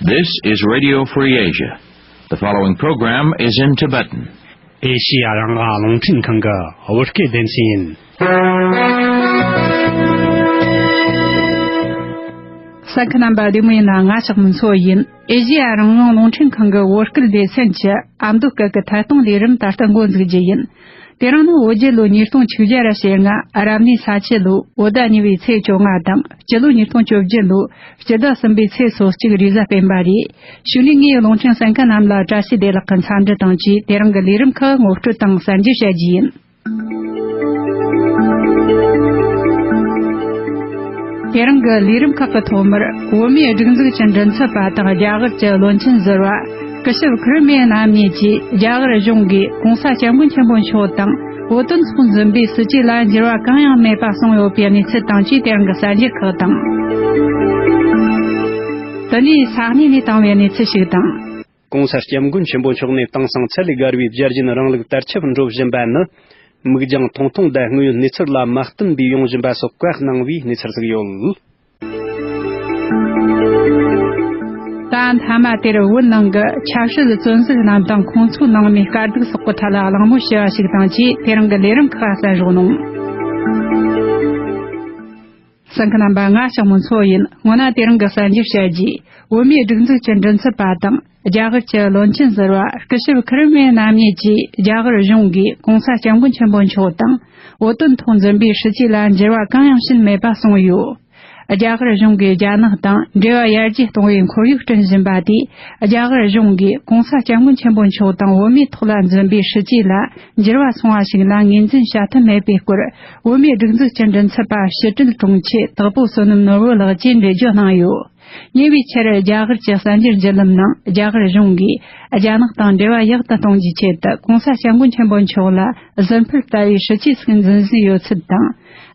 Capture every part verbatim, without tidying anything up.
This is Radio Free Asia. The following program is in Tibetan. ཨེ་ཤི་ཡ་རང་དབང་རླུང་འཕྲིན་ཁང་གི་བོད་སྐད་སྡེ་ཚན་ཡིན། གསན་མཁན་རྣམ་པ་བདེ་མོ་ཡིན་ན། ང་ཞག་མུན་སོ་ཡིན། ཨེ་ཤི་ཡ་རང་དབང་རླུང་འཕྲིན་ཁང་གི་བོད་སྐད་སྡེ་ཚན་གྱི་ཨ་མདོ་སྐད་ཀྱི་ཐད་གཏོང་ལས་རིམ་ད་ལྟ་འགོ་འཛུགས་རྒྱུ་ཡིན། དེ་རིང་ནི་བོད་རྒྱལ་ལོ་ཉིས་སྟོང་ཆིག་བརྒྱ་ར་ཞེ་ལྔ། རབ་གནས་ས་ཁྱི་ལོ་བོད་ཟླ་གཉིས་པའི་ཚེས་བཅོ་ལྔ་དང་། སྤྱི་ལོ་ཉིས་སྟོང་བཅོ་བརྒྱད་ལོ་སྤྱི་ཟླ་གསུམ་པའི་ཚེས་སོ་གཅིག་རེས་གཟའ་སྤེན་པ་རེད། གཞུག་ནས་ངའི་རླུང་འཕྲིན་གསན་མཁན་རྣམས་ལ་བཀྲ་ཤིས་བདེ་ལེགས་ཀྱི་འཚམས་འདྲི་དང་བཅས། དེ་རིང་གི་ལས་རིམ་ཁག་ངོ་སྤྲོད་དང་གསན་རྒྱུ་བྱ་རྒྱུ་ཡིན། དེ་རིང་གི་ལས་རིམ་ཁག་གི་ཐོག་མར། བོད་མིའི་སྒྲིག་འཛུགས་ཀྱི་མགྲིན་ཚབ་པ་དང་རྒྱ་གར་གྱི་བློན་ཆེན་ཟུར་པ་སྐུ་ཞབས་ཁི་རི་མེ་རྣམ་གཉིས་ཀྱིས་རྒྱ་གར་གཞུང་གིས་༸གོང་ས་༸སྐྱབས་མགོན་ཆེན་པོ་མཆོག་དང་བོད་དོན་ཐོག་འཛིན་པའི་སྲིད་བྱུས་ལ་འགྱུར་བ་གང་ཡང་མེད་པ་གསུངས་ཡོད་པའི་གནས་ཚུལ་དང་བཅས། དེ་རིང་གི་གསར་འགྱུར་ཁག་དང་། དེ་ནས་ས་གནས་ནས་བཏང་བའི་གནས་ཚུལ་ཞིག་དང་། ༸གོང་ས་༸སྐྱབས་མགོན་ཆེན་པོ་མཆོག་ནས་དེང་སང་ཚད་ལས་བརྒལ་བའི་བརྗོད་གཞི་རིང་ལུགས་དར་ཁྱབ་འགྲོ་བཞིན་པ་ནི། མིག་རྒྱང་ཐུང་ཐུང་དང་དངོས་ཡོད་གནས་ཚུལ་ལ་མ་བསྟུན་པའི་ཡོང་བཞིན་པ་སོགས་བཀའ་གནང་བའི་གནས་ཚུལ་ཞིག་ཡོད། ད་མཐའ་མ་དེར་བོད་ནང་གི་ཆབ་སྲིད་བཙོན་ཟུར་རྣམས་དང་ཁོང་ཚོའི་ནང་མི་དཀའ་སྡུག་སོགས་ཀྱི་ཐད་ལ་གླེང་མོལ་བྱས་པ་ཞིག་དང་བཅས། དེ་རིང་གི་ལས་རིམ་ཁག་གསན་རོགས་གནང་། གསན་མཁན་རྣམ་པ། ང་ཞག་མུན་སོ་ཡིན། སྔོན་ན་དེ་རིང་གི་གསར་འགྱུར་བཤད་རྗེས། བོད་མིའི་སྒྲིག་འཛུགས་ཀྱི་མགྲིན་ཚབ་པ་དང་རྒྱ་གར་གྱི་བློན་ཆེན་ཟུར་པ་སྐུ་ཞབས་ཁི་རི་མེ་རྣམ་གཉིས་ཀྱིས་རྒྱ་གར་གཞུང་གིས་༸གོང་ས་༸སྐྱབས་མགོན་ཆེན་པོ་མཆོག་དང་བོད་དོན་ཐོག་འཛིན་པའི་སྲིད་བྱུས་ལ་འགྱུར་བ་གང་ཡང་ཕྱིན་མེད་པ་གསུངས་ཡོད། རྒྱ་གར་གཞུང་གིས་རྒྱ་ནག་དང་འབྲེལ་བ་ཡར་རྒྱས་གཏོང་བའི་ཁོར་ཡུག་བསྐྲུན་བཞིན་པ་དེས། རྒྱ་གར་གཞུང་གིས་༸གོང་ས་༸སྐྱབས་མགོན་ཆེན་པོ་མཆོག་དང་བོད་མིའི་ཐོག་ལ་འཛིན་པའི་སྲིད་བྱུས་ལ་འགྱུར་བ་སོང་བ་ཞིག་ལ་ངོས་འཛིན་བྱ་ཐབས་མེད་པའི་སྐོར། བོད་མིའི་སྒྲིག་འཛུགས་ཀྱི་མགྲིན་ཚབ་པ་ཕྱི་དྲིལ་དྲུང་ཆེ་དྭགས་པོ་བསོད་ནམས་ནོར་བུ་ལགས་ཀྱིས་འགྲེལ་བརྗོད་གནང་ཡོད། ཉེ་བའི་ཆར་རྒྱ་གར་གྱི་གསར་འགྱུར་བརྒྱུད་ལམ་ནང་། རྒྱ་གར་གཞུང་གིས་རྒྱ་ནག་དང་འབྲེལ་བ་ཡག་ཏུ་གཏོང་རྒྱུའི་ཆེད་དུ་༸གོང་ས་༸སྐྱབས་མགོན་ཆེན་པོ་མཆོག་ལ་ཟུར་ཕུད་ལྟ་བུའི་སྲིད་བྱུས་ཤིག་འཛིན་བཞིན་ཡོད་ཚུལ་དང་།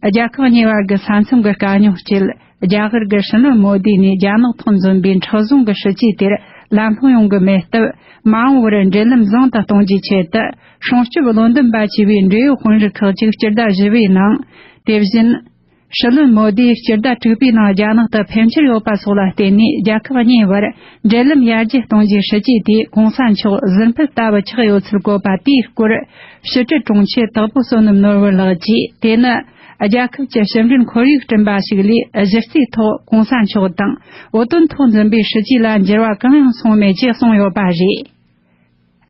རྒྱལ་ཁབ་གཉིས་བར་གྱི་ས་མཚམས་ཀྱི་དཀའ་རྙོག་བཅས། རྒྱ་གར་གྱི་སྲིད་བློན་མོ་དི་ནས་རྒྱ་ནག་ཐོག་འཛིན་པའི་མཁྲེགས་བཟུང་གི་སྲིད་བྱུས་དེར་ལམ་ལྷོང་ཡོང་གི་མེད་སྟབས། མ་འོངས་པར་འབྲེལ་ལམ་བཟང་དུ་གཏོང་རྒྱུའི་ཆེད་དུ། སྲུང་སྐྱོབ་བློ་འདོན་པ་བཅས་པའི་འབྲེལ་ཡོད་དཔོན་རིགས་ཁག་ཅིག་སྤྱི་ཟླ་བཞི་པའི་ནང་། དེ་བཞིན། སྲིད་བློན་མོ་དིས་སྤྱི་ཟླ་དྲུག་པའི་ནང་རྒྱ་ནག་ཏུ་ཕེབས་འཆར་ཡོད་པ་སོགས་ལ་བརྟེན་ནས། རྒྱལ་ཁབ་གཉིས་བར་འབྲེལ་ལམ་ཡར་རྒྱས་གཏོང་རྒྱུའི་སྲིད་བྱུས་དེ་༸གོང་ས་མཆོག་ཟུར་ཕུད་ལྟ་བུ་ཆགས་ཡོད་ཚུལ་བཀོད་པ་དེའི་སྐོར། ཕྱི་དྲིལ་དྲུང་ཆེ་དྭགས་པོ་བསོད་ནམས་ནོར་བུ་ལགས་ཀྱིས། དེ་ནི་རྒྱལ་ཁབ་ཀྱི་ཕྱི་འབྲེལ་ཁོར་ཡུག་བསྐྲུན་པ་ཞིག་ལས། གཞི་རྩའི་ཐོག་༸གོང་ས་མཆོག་དང་བོད་དོན་ཐོག་འཛིན་པའི་སྲིད་བྱུས་ལ་འགྱུར་བ་གང་ཡང་སོང་མེད་ཅེས་གསུངས་ཡོད་པ་རེད།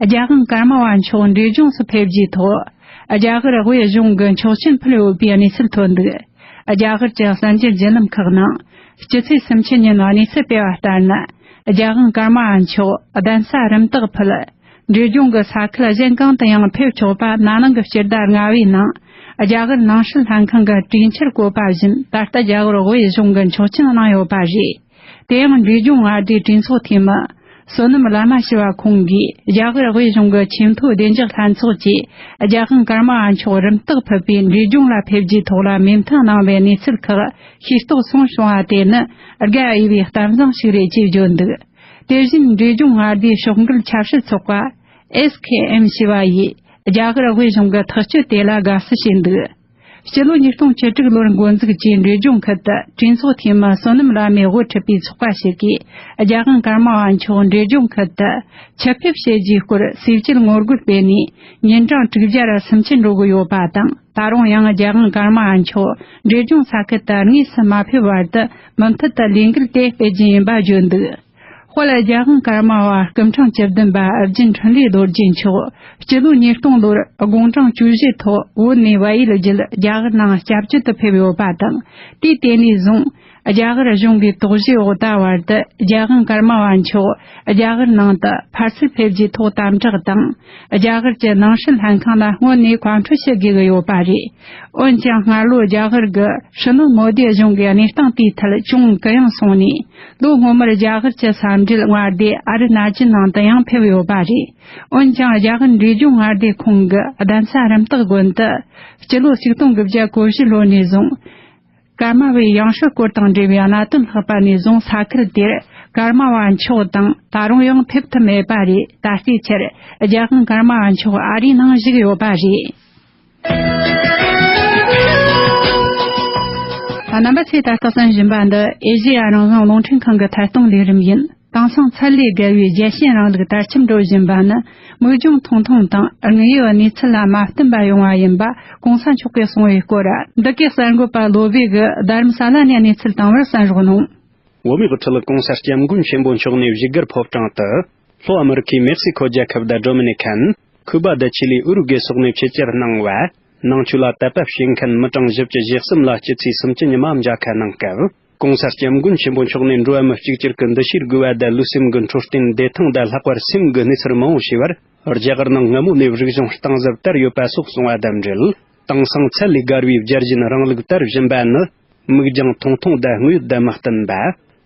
རྒྱལ་དབང་ཀརྨ་པ་མཆོག་འབྲས་ལྗོངས་སུ་ཕེབས་རྒྱུའི་ཐོག་རྒྱ་གར་དབུས་གཞུང་གི་ཆོག་མཆན་ཕུལ་ཡོད་པའི་གནས་ཚུལ་ཐོན་འདུག་རྒྱ་གར་གྱི་གསར་འགྱུར་བརྒྱུད་ལམ་ཁག་ནང་། སྤྱི་ཚེས་སུམ་ཅུ་ཉིན་གནས་ཚུལ་སྤེལ་བ་ལྟར་ན། རྒྱལ་དབང་ཀརྨ་པ་མཆོག་གདན་ས་རིམ་བཏགས་ཕུལ། འབྲས་ལྗོངས་ཀྱི་ས་ཁུལ་གཞན་གང་དུ་ཡང་ཕེབས་ཆོག་པ། ན་ནིང་གི་སྤྱི་ཟླ་ལྔ་པའི་ནང་། རྒྱ་གར་ནང་སྲིད་ལྷན་ཁང་གི་གྲོས་འཆར་བཀོད་པ་བཞིན། ད་ལྟ་རྒྱ་གར་དབུས་གཞུང་གིས་ཆོག་མཆན་གནང་ཡོད་པ་རེད། དེ་ཡང་འབྲས་ལྗོངས་མངའ་སྡེའི་གྲོས་ཚོགས་འཐུས་མི་བསོད་ནམས་བླ་མ་ཞུ་བ་ཁོང་གིས། རྒྱ་གར་དབུས་གཞུང་གི་ཆེས་མཐོའི་བདེ་འཇགས་ལྷན་ཚོགས་ཀྱིས་རྒྱལ་དབང་ཀརྨ་པ་མཆོག་རིམ་བཏགས་ཕུད་པའི་འབྲས་ལྗོངས་ལ་ཕེབས་རྒྱུའི་ཐོག་ལ་མོས་མཐུན་གནང་བའི་གནས་ཚུལ་ཁག་ཤེས་རྟོགས་སོང་བྱུང་བ་དེ་ནི་དགའ་འོས་པའི་གཏམ་བཟང་ཞིག་རེད་ཅེས་བརྗོད་འདུག་དེ་བཞིན་འབྲས་ལྗོངས་མངའ་སྡེའི་ཕྱོགས་འགལ་ཆབ་སྲིད་ཚོགས་པ་ཨེས་ཁེ་ཨེམ་ཞེས་པ་ཡིས་རྒྱ་གར་དབུས་གཞུང་གི་ཐག་གཅོད་དེ་ལ་དགའ་བསུ་བྱས་འདུག་སྤྱི་ལོ་ཉིས་སྟོང་བཅུ་དྲུག་ལོར་འགོ་འཛུགས་ཀྱིས་འབྲས་ལྗོངས་ཁུལ་དུ་གྲོས་ཚོགས་འཐུས་མི་བསོད་ནམས་བླ་མས་དབུ་ཁྲིད་པའི་ཚོགས་པ་ཞིག་གིས་རྒྱལ་དབང་ཀརྨ་པ་མཆོག་འབྲས་ལྗོངས་ཁུལ་དུ་ཆུ་ཕེབས་བྱེད་རྒྱུའི་སྐོར་ཟས་བཅད་ངོ་རྒོལ་སྤེལ་ནས་ཉིན་གྲངས་དྲུག་བརྒྱ་ར་སུམ་ཅུ་འགྲོ་གི་ཡོད་པ་དང་། ད་རུང་ཡང་རྒྱལ་དབང་ཀརྨ་པ་མཆོག་འབྲས་ལྗོངས་ས་ཁུལ་དུ་དངོས་སུ་མ་ཕེབས་བར་དུ་མུ་མཐུད་དུ་ལས་འགུལ་དེ་སྤེལ་རྒྱུ་ཡིན་པ་བརྗོད་འདུག་དཔལ་རྒྱལ་དབང་ཀརྨ་པ་སྐུ་ཕྲེང་བཅུ་བདུན་པ་ཨུ་རྒྱན་འཕྲིན་ལས་རྡོ་རྗེ་མཆོག་སྤྱི་ལོ་ཉིས་སྟོང་ལོར་དགུང་གྲངས་བཅུ་བཞི་ཐོག་བོད་ནས་བལ་ཡུལ་བརྒྱུད་རྒྱ་གར་ནང་སྐྱབས་བཅོལ་དུ་ཕེབས་ཡོད་པ་དང་། དུས་དེ་ནས་བཟུང་རྒྱ་གར་གཞུང་གི་དོགས་གཞིའི་འོག་ད་བར་དུ་རྒྱལ་དབང་ཀརྨ་པ་མཆོག་རྒྱ་གར་ནང་དུ་ཕར་ཚུར་ཕེབས་རྒྱུའི་ཐོག་དམ་དྲག་དང་། རྒྱ་གར་གྱི་ནང་སྲིད་ལྷན་ཁང་ལ་སྔོན་ནས་བཀའ་འཁྲོལ་ཞུ་དགོས་ཀྱི་ཡོད་པ་རེད། འོན་ཀྱང་སྔ་ལོ་རྒྱ་གར་གྱི་སྲིད་བློན་མོ་དི་གཞུང་གིས་གནས་སྟངས་དེའི་ཐད་ཅུང་གུ་ཡངས་སོང་ནས། ལོ་སྔོན་མར་རྒྱ་གར་གྱི་ས་འབྲེལ་མངའ་སྡེ་ཨ་རུ་ན་ཅལ་ནང་དུ་ཡང་ཕེབས་ཡོད་པ་རེད། འོན་ཀྱང་རྒྱ་གར་འབྲས་ལྗོངས་མངའ་སྡེ་ཁོངས་ཀྱི་གདན་ས་རིམ་བཏགས་དགོན་དུ་སྤྱི་ལོ་ཆིག་སྟོང་དགུ་བརྒྱ་གོ་བཞི་ལོ་ནས་བཟུང་ཀརྨ་པའི་ཡང་སྲིད་སྐོར་དང་འབྲེལ་བའི་གནད་དོན་ལྷགས་པ་ནས་བཟུང་ས་ཁུལ་དེར་ཀརྨ་པ་མཆོག་དང་ད་རུང་ཡང་ཕེབས་ཐུབ་མེད་པ་རེད། ད་ལྟའི་ཆར་རྒྱལ་དབང་ཀརྨ་པ་མཆོག་ཨ་རིའི་ནང་བཞུགས་ཡོད་པ་རེད། རྣམ་པ་ཚོས་ད་ལྟ་གསན་བཞིན་པ་འདི་ཨེ་ཤེ་ཡ་རང་དབང་རླུང་འཕྲིན་ཁང་གི་ཐད་གཏོང་ལས་རིམ་ཡིན། དེང་སང་ཚད་ལས་བརྒལ་བའི་རྒྱལ་ཞེན་རིང་ལུགས་དར་ཁྱབ་འགྲོ་བཞིན་པ་ནི། མིག་རྒྱང་ཐུང་ཐུང་དང་དངོས་ཡོད་གནས་ཚུལ་ལ་མ་བསྟུན་པ་ཡོང་བ་ཡིན་པ་གོང་ས་མཆོག་གིས་གསུངས་པའི་སྐོར། འདི་གའི་གསར་འགོད་པ་བློ་བྷེ་གིས་རྡ་རམ་ས་ལ་ནས་གནས་ཚུལ་བཏང་བར་གསན་རོགས་གནང་། བོད་མིའི་དབུ་ཁྲིད་གོང་ས་སྐྱབས་མགོན་ཆེན་པོ་མཆོག་ནས་བཞུགས་སྒར་ཕོ་བྲང་དུ། ལྷོ་ཨ་མི་རི་ཁའི་མེག་སི་ཁོ་རྒྱལ་ཁབ་དང་ཌོ་མི་ནི་ཁན། ཁུ་པ་དང་ཆི་ལི་ཨུ་རུ་གེ་སོགས་ནས་ཆེད་བཅར་གནང་བ། ནང་ཆོས་ལ་དད་པ་བྱེད་མཁན་མི་གྲངས་བཞི་བཅུ་ཞེ་གསུམ་ལ་སྤྱི་ཚེས་སུམ་ཅུ་ཉི་མ་མཇལ་ཁ་གནང་སྐབས། གོང་ས་སྐྱབས་མགོན་ཆེན་པོ་མཆོག་ནས་འགྲོ་བ་མི་གཅིག་གྱུར་གྱི་འདུ་ཤེས་དགོས་པ་དང་ལུས་སེམས་ཀྱི་འཕྲོད་བསྟེན་བདེ་ཐང་དང་ལྷག་པར་སེམས་ཀྱི་གནས་ཚུལ་མང་པོ་ཞེས་པར། རྒྱ་གར་ནང་སྔ་མོ་ནས་རིག་གཞུང་སྟངས་གསལ་དར་ཡོད་པ་སོགས་གསུངས་པ་དང་འབྲེལ། དེང་སང་ཚད་ལས་བརྒལ་བའི་བརྒྱུད་རིམ་རིང་ལུགས་དར་བཞིན་པ་ནི། མིག་རྒྱང་ཐུང་ཐུང་དང་དངོས་ཡོད་དང་མི་བསྟུན་པ།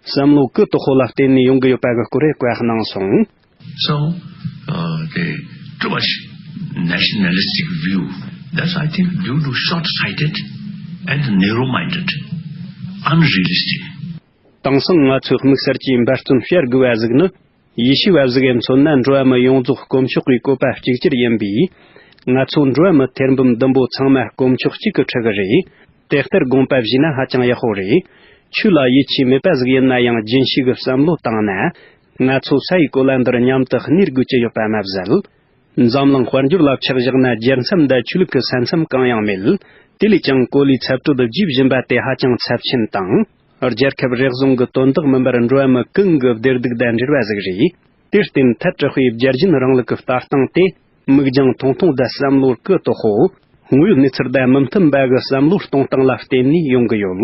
བསམ་བློ་གུ་དོག་པོ་ལ་བརྟེན་ནས་ཡོང་གི་ཡོད་པ་གི་སྐོར་བཀའ་གནང་སོང་། So, uh, the too much nationalistic view, that's, I think, due to short-sighted and narrow-minded, unrealistic. དེང་སང་ང་ཚོའི་དམིགས་བསལ་གྱི་འབད་བརྩོན་བྱ་དགོས་པ་ཟིག་ནི། ཡེ་ཤུ་བ་ཟིག་གིས་མཚོན་ན། འགྲོ་བ་མི་ཡོངས་རྫོགས་དཀོན་མཆོག་གི་བཀོད་པ་གཅིག་གྱུར་ཡིན་པས། ང་ཚོ་འགྲོ་བ་མི་ཐེར་འབུམ་བདུན་པོ་ཚང་མ་དཀོན་མཆོག་གཅིག་གི་ཕྲུ་གུ་རེད། དེ་ལྟར་དགོངས་པ་བཞེས་ན་ཧ་ཅང་ཡག་པོ་རེད། ཆོས་ལ་ཡིད་ཆེས་མེད་པ་ཟིག་ཡིན་ན་ཡང་། རྒྱུན་ཤེས་ཀྱི་བསམ་བློ་བཏང་ན། ང་ཚོ་ས་ཡི་གོ་ལ་འདིར་མཉམ་དུ་གནས་དགོས་ཀྱི་ཡོད་པ་མ་ཟད། འཛམ་གླིང་དཔལ་འབྱོར་ལ་ཆ་བཞག་ན། རྒྱལ་མཚམས་དང་ཆོས་ལུགས་ཀྱི་ས་མཚམས་གང་ཡང་མེད། དེ་ལས་ཀྱང་གོ་ལའི་ཚབ་སྤྲོད་བགྱིས་བཞིན་པ་དེ་ཧ་ཅང་ཚབས་ཆེན་དང་། རྒྱལ་ཁབ་རེ་ཟུང་གི་དོན་དག་མིན་པར། འགྲོ་བ་མི་གང་གི་བདེ་སྡུག་དང་འབྲེལ་བ་ཟིག་རེད། དེར་བརྟེན། ཐལ་དྲགས་པའི་བརྒྱུད་རིམ་རིང་ལུགས་ཀྱི་ལྟ་སྟངས་དེ། མིག་རྒྱང་ཐུང་ཐུང་དང་བསམ་བློ་གུ་དོག་པོ། དངོས་ཡོད་གནས་ཚུལ་དང་མི་མཐུན་པ་གི་བསམ་བློ་གཏོང་སྟངས་ལ་བརྟེན་ནས་ཡོང་གི་ཡོད།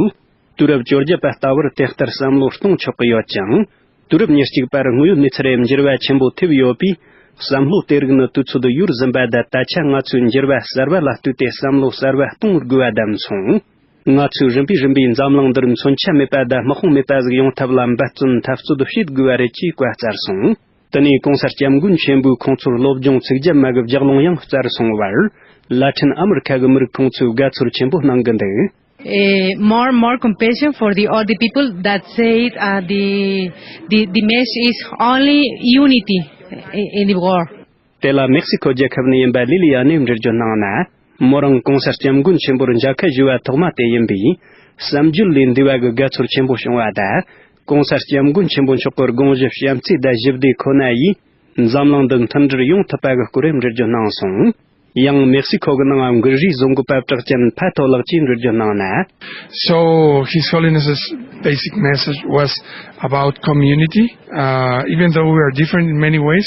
དུས་རབས་བཅོ་བརྒྱད་པ་ལྟ་བུར་དེ་ལྟར་བསམ་བློ་གཏོང་ཆོག་གི་ཡོད་ཅིང་། དུས་རབས་ཉེར་གཅིག་པར་དངོས་ཡོད་གནས་ཚུལ་རེ་འགྱུར་བ་ཆེན་པོ་ཐེབས་ཡོད་པས། བསམ་བློ་དེ་རིགས་ནི་དུས་ཚོད་ཡོལ་ཟིན་པ་དང་། ད་ཆ་ང་ཚོས་འགྱུར་བ་གསར་བ་ལ་ལྟོས་ཏེ་བསམ་བློ་གསར་བ་གཏོང་དགོས་པ་བདམས་སོང་། ང་ཚོས་རིམ་པས་རིམ་པས་འཛམ་གླིང་འདིར་མཚོན་ཆ་མེད་པ་དང་དམག་དཔུང་མེད་པ་ཟིག་ཡོང་ཐབས་ལ་འབད་བརྩོན་འཐབ་རྩོད་བྱེད་དགོས་པ་རེད་ཅེས་བཀའ་སྩལ་སོང་། དེ་ནས་གོང་ས་སྐྱབས་མགོན་ཆེན་པོས་ཁོང་ཚོར་སློབ་སྦྱོང་ཚིག་བརྒྱབ་མ་གི་ལྗགས་ལུང་ཡང་སྩལ་སོང་བར། ལ་ཊིན་ཨ་མི་རི་ཁ་གི་མི་རིགས་ཁོང་ཚོས་དགའ་ཚོར་ཆེན་པོ་གནང་གི་འདུག Eh, more, more compassion for the all the people that said, uh, the, the, the message is only unity in the world. དེ་ལ་མེག་སི་ཁོ་རྒྱལ་ཁབ་ནས་ཡིན་པ་ལི་ལི་ཡ་ནས་འགྲེལ་བརྗོད་གནང་ན། མོ་རང་གོང་ས་སྐྱབས་མགོན་ཆེན་པོར་མཇལ་ཁ་ཞུ་བ་ཐོག་མ་དེ་ཡིན་པས། བསམ་བརྗོད་ལས་འདས་པ་གི་དགའ་ཚོར་ཆེན་པོ་བྱུང་བ་དང་། གོང་ས་སྐྱབས་མགོན་ཆེན་པོ་མཆོག་གི་དགོངས་གཞི་བྱམས་བརྩེ་དང་ཞི་བདེ་ཁོ་ན་ཡིས། འཛམ་གླིང་འདི་མཐུན་སྒྲིལ་ཡོང་ཐུབ་པ་གི་སྐོར་འགྲེལ་བརྗོད་གནང་སོང་། ཡང་མེག་སི་ཁོ་གི་ནང་མགུལ་རིས་བཟོ་འགོད་པ་གྲགས་ཅན་ཕ་ཐོ་ལགས་ཀྱིས་འགྲེལ་བརྗོད་གནང་ན། So, His Holiness's basic message was about community. Uh, even though we are different in many ways,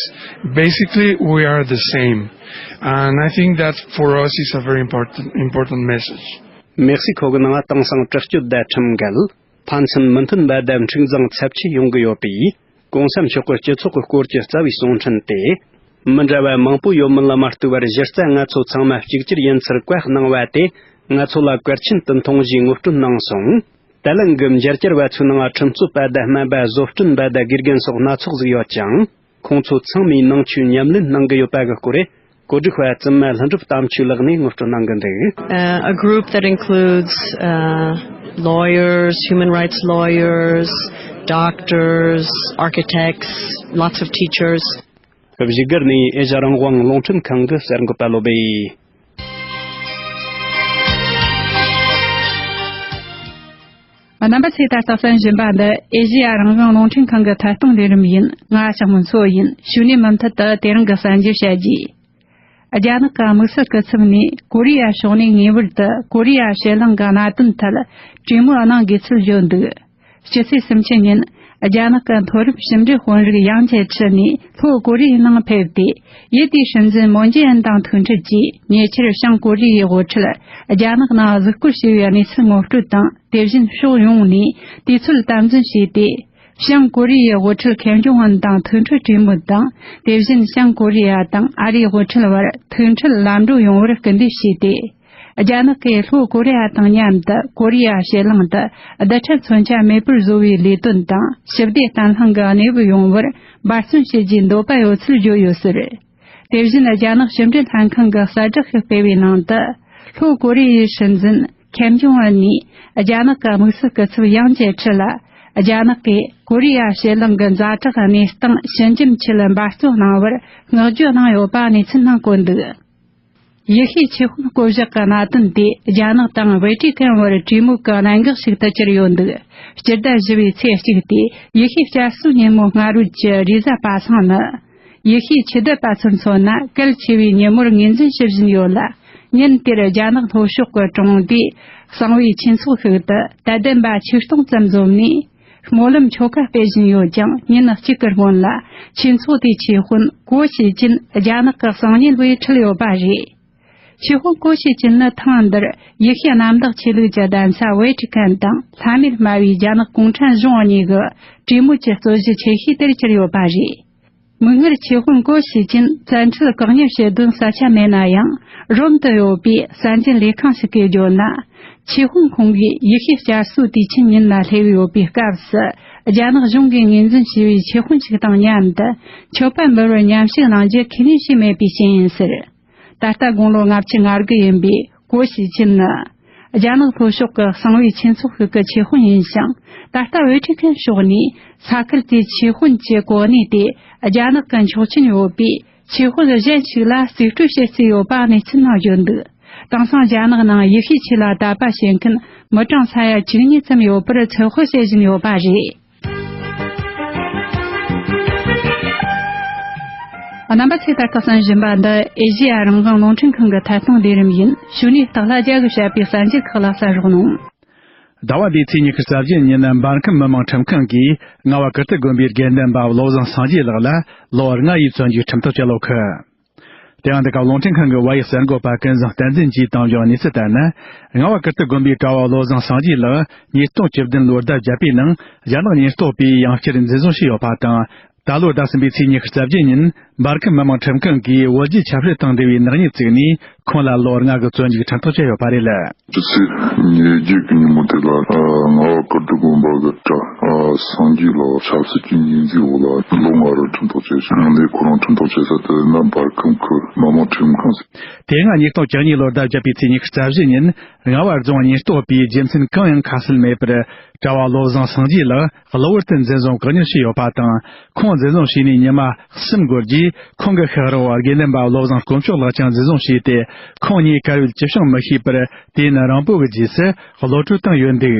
basically we are the same. And I think that for us is a very important, important message. མེག་སི་ཁོ་གི་ནང་དེང་སང་དྲག་སྤྱོད་དང་ཁྲིམས་འགལ། ཕན་ཚུན་མི་མཐུན་པ་དང་འཁྲུག་འཛིང་ཚབས་ཆེ་ཡོང་གི་ཡོད་པས། གོང་ས་མཆོག་གི་སྤྱི་ཚོགས་ཀྱི་སྐོར་གྱི་རྩ་བའི་གསུང་འཕྲིན་ཏེ། མི་འདྲ་བ་མང་པོ་ཡོད་མིན་ལ་མ་ལྟོས་པར། གཞི་རྩ་ང་ཚོ་ཚང་མ་གཅིག་གྱུར་ཡིན་ཚུལ་བཀའ་གནང་བ་དེ། ང་ཚོ་ལ་གལ་ཆེན་དུ་མཐོང་ཞེས་ངོ་སྤྲོད་གནང་སོང་། ད་ལན་གྱི་མཇལ་བཅར་བ་ཚོའི་ནང་ཁྲིམས་རྩོད་པ་དང་སྨན་པ། བཟོ་སྐྲུན་པ་དང་དགེ་རྒན་སོགས་སྣ་ཚོགས་ཟིག་ཡོད་ཅིང་། ཁོང་ཚོ་ཚང་མས་ནང་ཆོས་ཉམས་ལེན་གནང་གི་ཡོད་པ་གི་སྐོར། གོ་སྒྲིག་པ་བཙུན་མ་ལྷུན་གྲུབ་དམ་ཆོས་ལགས་ནས་ངོ་སྤྲོད་གནང་གི་འདུག Uh, a group that includes, uh, lawyers, human rights lawyers, doctors, architects, lots of teachers. བཞུགས་སྒར་ནས་ཨེ་ཤ་རང་དབང་རླུང་འཕྲིན་ཁང་གི་གསར་འགོད་པ་བློ་བྷེ། རྣམ་པ་ཚོས་ད་ལྟ་གསན་བཞིན་པ་འདི་ཨེ་ཤེ་ཡ་རང་དབང་རླུང་འཕྲིན་ཁང་གི་ཐད་གཏོང་ལས་རིམ་ཡིན། ང་ལྕགས་མོ་མཚོ་ཡིན། གཞུག་ནས་མུ་མཐུད་དུ་དེ་རིང་གི་གསར་འགྱུར་བཤད་རྒྱུ། རྒྱ་ནག་གི་དམིགས་བསལ་སྐུ་ཚབ་ནས་ཀོ་རི་ཡ་ཕྱོགས་ནས་ངེས་པར་དུ་ཀོ་རི་ཡ་ཕྱེད་གླིང་གི་གནད་དོན་ཐད་གྲོས་མོལ་གནང་དགོས་ཚུལ་བརྗོད་འདུག་སྤྱི་ཚེས་སུམ་ཅུ་ཉིན། རྒྱ་ནག་གི་མཐོ་རིམ་ཕྱི་འབྲེལ་དཔོན་རིགས་ཡང་ཅེ་ཁྲི་ནས་ལྷོ་ཀོ་རི་ཡའི་ནང་ཕེབས་ཏེ། ཡུལ་དེའི་སྲིད་འཛིན་མོན་ཇེ་ཨིན་དང་ཐུག་འཕྲད་ཀྱིས། ཉེ་ཆར་བྱང་ཀོ་རི་ཡའི་དབུ་ཁྲིད་རྒྱ་ནག་ནང་གཟིགས་སྐོར་བྱས་པའི་གནས་ཚུལ་ངོ་སྤྲོད་དང་། དེ་བཞིན་ཕྱོགས་ཡོངས་ནས་དུས་ཚོད་དམ་འཛིན་བྱས་ཏེ། བྱང་ཀོ་རི་ཡའི་དབུ་ཁྲིད་ཁེམ་ཇོང་ཨུན་དང་ཐུག་འཕྲད་གྲོས་མོལ་དང་། དེ་བཞིན་བྱང་ཀོ་རི་ཡ་དང་ཨ་རིའི་དབུ་ཁྲིད་བར་ཐུག་འཕྲད་ལམ་འགྲོ་ཡོང་བར་སྐུལ་འདེད་བྱས་ཏེ། རྒྱ་ནག་གིས་ལྷོ་ཀོ་རི་ཡ་དང་མཉམ་དུ་ཀོ་རི་ཡ་ཕྱེད་གླིང་དུ་རྡུལ་ཕྲན་མཚོན་ཆ་མེད་པར་བཟོ་བའི་ལས་དོན་དང་། ཞི་བདེ་བརྟན་ལྷིང་གི་གནས་བབ་ཡོང་བར་འབད་བརྩོན་བྱེད་རྒྱུའི་འདོད་པ་ཡོད་ཚུལ་བརྗོད་ཡོད་ཟེར། དེ་བཞིན་རྒྱ་ནག་ཕྱི་འབྲེལ་ལྷན་ཁང་གི་གསལ་བསྒྲགས་ཤིག་སྤེལ་བའི་ནང་དུ། ལྷོ་ཀོ་རི་ཡའི་སྲིད་འཛིན་ཁེམ་ཇོང་ཨུན་ནས་རྒྱ་ནག་གི་དམིགས་བསལ་སྐུ་ཚབ་ཡང་ཅེ་ཁྲི་ལ། རྒྱ་ནག་གིས་ཀོ་རི་ཡ་ཕྱེད་གླིང་གི་ཛ་དྲག་གནས་སྟངས་ཞི་འཇམ་ཆེད་འབད་བརྩོན་གནང་བར་བསྔགས་བརྗོད་གནང་ཡོད་པ་གནས་ཚུལ་ནང་བཀོད་འདུག་ཡེ་ཤུའི་ཆོས་དཔོན་བསྐོ་བཞག་གི་གནད་དོན་དེ་རྒྱ་ནག་དང་ཝེ་ཏི་ཀན་བར་གྲོས་མོལ་གྱི་གནད་འགག་ཞིག་ཏུ་གྱུར་ཡོད་འདུག་སྤྱི་ཟླ་བཞི་པའི་ཚེས་གཅིག་སྟེ་ཡེ་ཤུའི་བསྐྱར་གསོའི་ཉིན་མོ་སྔ་རོལ་གྱི་རེས་གཟའ་པ་སངས་ནི། ཡེ་ཤུའི་ཆོས་དད་པ་ཚོར་མཚོན་ན་གལ་ཆེ་བའི་ཉིན་མོར་ངོས་འཛིན་ཞུ་བཞིན་ཡོད་ལ། ཉིན་དེར་རྒྱ་ནག་ལྷོ་ཕྱོགས་ཀྱི་གྲོང་སྡེ་གསང་བའི་ཆོས་ཚོགས་ཤིག་ཏུ་དད་ལྡན་པ་ཆིག་སྟོང་ཙམ་འཛོམས་ནས། སྨོན་ལམ་ཆོ་ག་སྤེལ་བཞིན་ཡོད་ཀྱང་ཉིན་གཅིག་གི་སྔོན་ལ་ཆོས་ཚོགས་དེའི་ཆོས་དཔོན་གོ་ཞི་ཅིན་རྒྱ་ནག་གི་གསང་ཉུལ་བས་ཁྲིད་ཡོད་པ་རེད། ཆོས་དཔོན་གོ་ཞི་ཅིན་ནི་ཐེངས་འདིར་ཡེ་ཤུའི་གནམ་བདག་ཆོས་ལུགས་ཀྱི་གདན་ས་ཝེ་ཏི་ཀན་དང་ལྷ་མེད་སྨྲ་བའི་རྒྱ་ནག་གུང་ཁྲན་གཞུང་གཉིས་ཀྱི་གྲོས་མོལ་གྱི་རྩོད་གཞི་ཆེ་ཤོས་དེར་གྱུར་ཡོད་པ་རེད། མིག་སྔར་ཆོས་དཔོན་གོ་ཞི་ཅིན་བཙན་ཁྲིད་བཀག་ཉར་བྱེད་དོན་ས་ཆ་མེད་ན་ཡང་རོམ་དུ་ཡོད་པའི་གསར་འགྱུར་ལས་ཁང་ཞིག་གིས་བརྗོད་ན། ཆོས་དཔོན་ཁོང་གིས་ཡེ་ཤུའི་བསྐྱར་གསོའི་དུས་ཆེན་ཉིན་ལ་སླེབས་ཡོད་པའི་སྐབས་སུ་རྒྱ་ནག་གཞུང་གིས་ངོས་འཛིན་བྱས་པའི་ཆོས་དཔོན་ཞིག་དང་མཉམ་དུ་མཆོད་པ་འབུལ་བར་མཉམ་ཞུགས་གནང་རྒྱུ་ཁས་ལེན་བྱས་མེད་པའི་རྐྱེན་ཡིན་ཟེར། ད་ལྟ་དགུང་ལོ་ལྔ་བཅུ་ང་དགུ་ཡིན་པའི་གོ་ཞི་ཅིན་ནི། རྒྱ་ནག་ལྷོ་ཕྱོགས་ཀྱི་གསང་བའི་ཆོས་ཚོགས་ཤིག་གི་ཆོས་དཔོན་ཡིན་ཞིང་། ད་ལྟ་ཝེ་ཊི་ཁན་ཕྱོགས་ནས་ས་ཁུལ་དེའི་ཆོས་དཔོན་གྱི་གོ་གནས་དེ་རྒྱ་ནག་གི་འཁྱོག་ཆིན་ཡོད་པའི་ཆོས་དཔོན་གཞན་ཞིག་ལ་རྩིས་སྤྲོད་བྱེད་རྩིས་ཡོད་པ་གནས་ཚུལ་ནང་བརྗོད་འདུག་དེང་སང་རྒྱ་ནག་ནང་ཡེ་ཤུའི་ཆོས་ལ་དད་པ་བྱེད་མཁན་མི་གྲངས་ས་ཡ་བཅུ་གཉིས་ཙམ་ཡོད་པར་ཚོད་དཔག་བྱེད་བཞིན་ཡོད་པ་རེད། རྣམ་པ་ཚོས་ད་ལྟ་གསན་བཞིན་པ་འདི་ཨེ་ཤེ་ཡ་རང་དབང་རླུང་འཕྲིན་ཁང་གི་ཐད་གཏོང་ལས་རིམ་ཡིན། གཞུག་ནས་སྟག་ལྷ་རྒྱལ་གྱིས་བཤད་པའི་གསར་འགྱུར་ཁག་ལ་གསན་རོགས་གནང་། ཟླ་བ་འདིའི་ཚེས་ཉི་ཤུ་རྩ་བཞི་ཉིན་འབར་ཁམས་མི་དམངས་ཁྲིམས་ཁང་གིས་རྔ་བ་ཀིརྟི་དགོན་པའི་དགེ་འདུན་པ་བློ་བཟང་སངས་རྒྱས་ལགས་ལ་ལོ་ལྔ་ཡི་བཙོན་འཇུག་ཁྲིམས་ཐག་བཅད་ཡོད་གི། དེ་ཡང་འདི་ག་རླུང་འཕྲིན་ཁང་གི་བལ་ཡུལ་གསར་འགོད་པ་ཀུན་བཟང་བསྟན་འཛིན་གྱིས་བཏང་བའི་གནས་ཚུལ་ལྟར་ན། རྔ་བ་ཀིརྟི་དགོན་པའི་གྲྭ་བ་བློ་བཟང་སངས་རྒྱས་ལགས་ཉིས་སྟོང་བཅུ་བདུན་ལོར་ཟླ་བརྒྱད་པའི་ནང་རྒྱ་ནག་ཉེན་རྟོག་པས་ཡང་བསྐྱར་འཛིན་བཟུང་བྱས་ཡོད་པ་དང་། ད་ལོའི་ཟླ་གསུམ་པའི་ཚེས་ཉི་ཤུ་རྩ་བརྒྱད་ཉིན་འབར་ཁམས་མི་དམངས་ཁྲིམས་ཁང་གིས་བོད་བརྒྱུད་ཆབ་སྲིད་དང་འབྲེལ་བའི་ནག་ཉེས་བཙུགས་ནས་ཁོང་ལ་ལོ་ལྔ་གི་བཙོན་འཇུག་ཁྲིམས་ཐག་བཅད་ཡོད་པ་རེད། ཕྱི་ཚེས་ཉེར་བརྒྱད་ཀྱི་ཉིན་མོ་དེ་ལ་རྔ་བ་ཀིརྟི་དགོན་པ་གི་གྲྭ་སངས་རྒྱས་ལགས་ཆབ་སྲིད་ཀྱི་ཉེས་འཛུགས་འོག་ལ་ལོ་ལྔ་རེ་ཁྲིམས་ཐག་བཅད་ཤིང་ལས་ཁོ་རང་ཁྲིམས་ཐག་བཅད་ས་དེ་ན་འབར་ཁམས་ཁུལ་མི་དམངས་ཁྲིམས་ཁང་ཟེར། དེ་སྔ་ཉིས་སྟོང་བཅུ་གཉིས་ལོར་ཟླ་བརྒྱད་པའི་ཚེས་ཉི་ཤུ་རྩ་བཞི་ཉིན་རྔ་བ་རྫོང་ཉེན་རྟོག་པས་རྒྱུ་མཚན་གང་ཡང་ཁ་གསལ་མེད་པར་གྲྭ་བ་བློ་བཟང་སངས་རྒྱས་ལགས་གློ་བུར་དུ་འཛིན་བཟུང་བཀག་ཉར་བྱས་ཡོད་པ་དང་། ཁོང་འཛིན་བཟུང་བྱས་ནས་ཉི་མ་གསུམ་འགོར་རྗེས་ཁོང་གི་ཤག་རོགས་དགེ་འདུན་པ་བློ་བཟང་དཀོན་མཆོག་ལགས་ཀྱང་འཛིན་བཟུང་བྱས་ཏེ། ཁོང་གཉིས་གར་བའི་ཅི་བྱུང་མི་ཤེས་པར་དུས་ཡུན་རིང་པོ་གི་རྗེས་སུ་གློད་གྲོལ་བཏང་ཡོད་འདུག་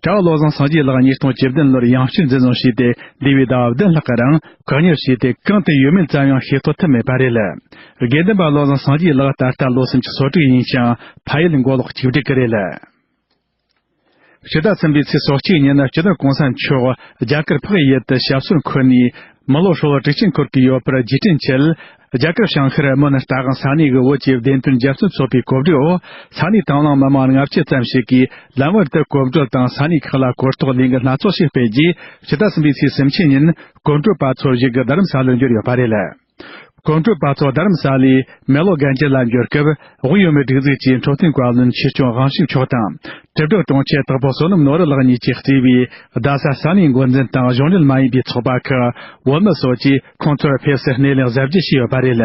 གྲྭ་བ་བློ་བཟང་སངས་རྒྱས་ལགས་ཉིས་སྟོང་བཅུ་བདུན་ལོར་ཡང་བསྐྱར་འཛིན་བཟུང་བྱས་ཏེ་འདས་པའི་ཟླ་བ་བདུན་ལྷག་གི་རིང་བཀག་ཉར་བྱས་ཏེ་གང་དུ་ཡོད་མེད་ཙམ་ཡང་ཤེས་རྟོགས་ཐུབ་མེད་པ་རེད། དགེ་འདུན་པ་བློ་བཟང་སངས་རྒྱས་ལགས་ད་ལྟ་ལོ་སུམ་ཅུ་སོ་དྲུག་ཡིན་ཞིང་ཕ་ཡུལ་མགོ་ལོག་གཅིག་སྒྲིལ་གྱི་རེད། ཕྱི་ཟླ་གསུམ་པའི་ཚེས་སོ་གཅིག་ཉིན་སྤྱི་ནོར་གོང་ས་མཆོག་རྒྱ་གར་འཕགས་ཡུལ་དུ་ཞབས་སོར་འཁོད་ནས་མི་ལོ་ཧྲིལ་བོ་དྲུག་ཅུ་འཁོར་གྱི་ཡོད་པར་རྗེས་དྲན་ཆེད། རྒྱ་གར་བྱང་ཤར་མོན་རྟ་དབང་ས་གནས་ཀྱི་བོད་ཀྱི་བདེན་དོན་རྒྱབ་རྟེན་ཚོགས་པའི་གོ་སྒྲིག་འོག་ས་གནས་དང་བླངས་མི་མང་ལྔ་བཅུ་ཙམ་ཞིག་གིས་ལམ་བར་དུ་གོམ་བགྲོད་དང་ས་གནས་ཁག་ལ་གོ་རྟོགས་ལས་འགུལ་སྣ་ཚོགས་ཤིག་སྤེལ་རྗེས། ཕྱི་ཟླ་གསུམ་པའི་ཚེས་སུམ་ཅུ་ཉིན་གོམ་བགྲོད་པ་ཚོ་བཞུགས་སྒར་རྡ་རམ་ས་ལར་འབྱོར་ཡོད་པ་རེད། གོམ་བགྲོད་པ་ཚོ་རྡ་རམ་ས་ལའི་མེ་ལོ་གན་ཇི་ལ་འབྱོར་སྐབས། དབུས་ཡུལ་མི་སྒྲིག་འཛུགས་ཀྱི་འཕྲོད་བསྟེན་བཀའ་བློན་ཆོས་སྐྱོང་དབང་ཕྱུག་མཆོག་དང་། དྲིལ་བསྒྲགས་དྲུང་ཆེ་དྭགས་པོ་བསོད་ནམས་ནོར་བུ་ལགས་གཉིས་ཀྱིས་གཙོས་པའི་རྡ་ས་ས་གནས་འགོ་འཛིན་དང་གཞུང་འབྲེལ་མ་ཡིན་པའི་ཚོགས་པ་ཁག་བོད་མི་སོགས་ཀྱིས་ཁོང་ཚོར་ཕེབས་བསུ་སྣེ་ལེན་གཟབ་རྒྱས་བྱས་ཡོད་པ་རེད།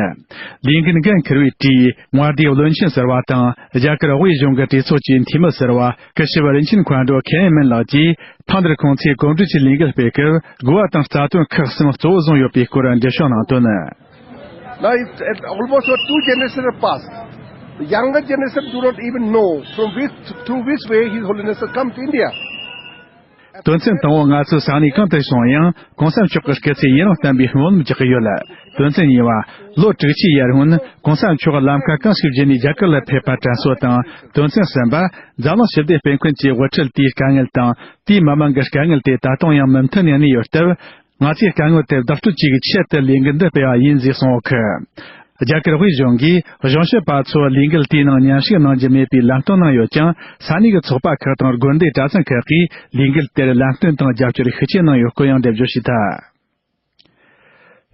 ལས་འགན་འགན་འཁུར་བའི་གྲས་མངའ་སྡེའི་བློན་ཆེན་ཟུར་པ་དང་རྒྱ་གར་དབུས་གཞུང་གི་གྲོས་ཚོགས་ཀྱི་འཐུས་མི་ཟུར་པ་སྐུ་ཞབས་རིན་ཆེན་མཁའ་འགྲོ་མཁན་ཡེ་མིན་ལགས་ཀྱིས། ཐེངས་འདིར་ཁོང་ཚོས་གོམ་བགྲོད་ཀྱི་ལས་འགུལ་སྤེལ་སྐབས་དགོས་པ་དང་རྩ་དོན་ཁག་གསུམ་གཙོ་བོ་བཟུང་ཡོད་པའི་སྐོར་འགྲེལ་བཤད་གནང་དོན། Now, it, it, almost what two generations have passed. The younger generation do not even know from which, through which way His Holiness has come to India. དོན་ཚན་དང་པོ་ང་ཚོའི་ས་གནས་གང་དུ་སོང་ཡང་གོང་ས་མཆོག་གི་སྐུ་ཚེ་ཡུན་རིང་བརྟན་པའི་སྨོན་ལམ་རྒྱག་གི་ཡོད། དོན་ཚན་གཉིས་པ། ལོ་དྲུག་ཅུའི་ཡར་སྔོན་གོང་ས་མཆོག་ལམ་ཁ་གང་ཞིག་བརྒྱུད་ནས་རྒྱ་གར་ལ་ཕེབས་པ་དྲན་གསོ་དང་། དོན་ཚན་གསུམ་པ། འཛམ་གླིང་ཞི་བདེ་སྤེལ་མཁན་གྱི་དབུ་ཁྲིད་དེའི་དཀའ་ངལ་དང་། དེའི་མི་མང་གི་དཀའ་ངལ་དེ་ད་དུང་ཡང་མུ་མཐུད་ནས་གནས་ཡོད་སྟབས། ང་ཚོས་དཀའ་ངལ་དེར་བདག་སྤྲོད་བྱེད་ཀྱི་ཆེད་དུ་ལས་འགུལ་འདི་སྤེལ་བ་ཡིན་ཞེས་གསུངས་ཡོད་གི། རྒྱ་གར་དབུས་གཞུང་གིས་གཞུང་ཞབས་པ་ཚོ་ལས་འགུལ་དེའི་ནང་མཉམ་ཞུགས་གནང་རྒྱུ་མེད་པའི་ལམ་སྟོན་གནང་ཡོད་ཀྱང་། ས་གནས་ཀྱི་ཚོགས་པ་ཁག་དང་དགོན་སྡེ་གྲྭ་ཚང་ཁག་གིས་ལས་འགུལ་དེར་ལམ་སྟོན་དང་རྒྱབ་སྐྱོར་ཤུགས་ཆེ་གནང་ཡོད་སྐོར་ཡང་འགྲེལ་བརྗོད་བྱས་ཐལ།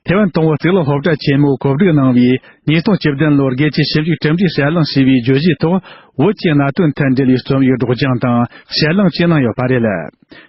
ཐེ་ཝན་དང་པོ་གཙུག་ལག་སློབ་གྲྭ་ཆེན་མོས་གོ་སྒྲིག་གནང་བའི་ཉིས་སྟོང་བཅུ་བདུན་ལོར་རྒྱལ་སྤྱིའི་ཞིབ་འཇུག་གྲུབ་འབྲས་གསལ་བསྒྲགས་བྱས་པའི་བརྗོད་གཞིའི་ཐོག་བོད་ཀྱི་གནད་དོན་ཐད་འབྲེལ་བའི་རྩོམ་ཡིག་སྒྲོག་སྦྱང་དང་གསལ་བསྒྲགས་བཅས་གནང་ཡོད་པ་རེད།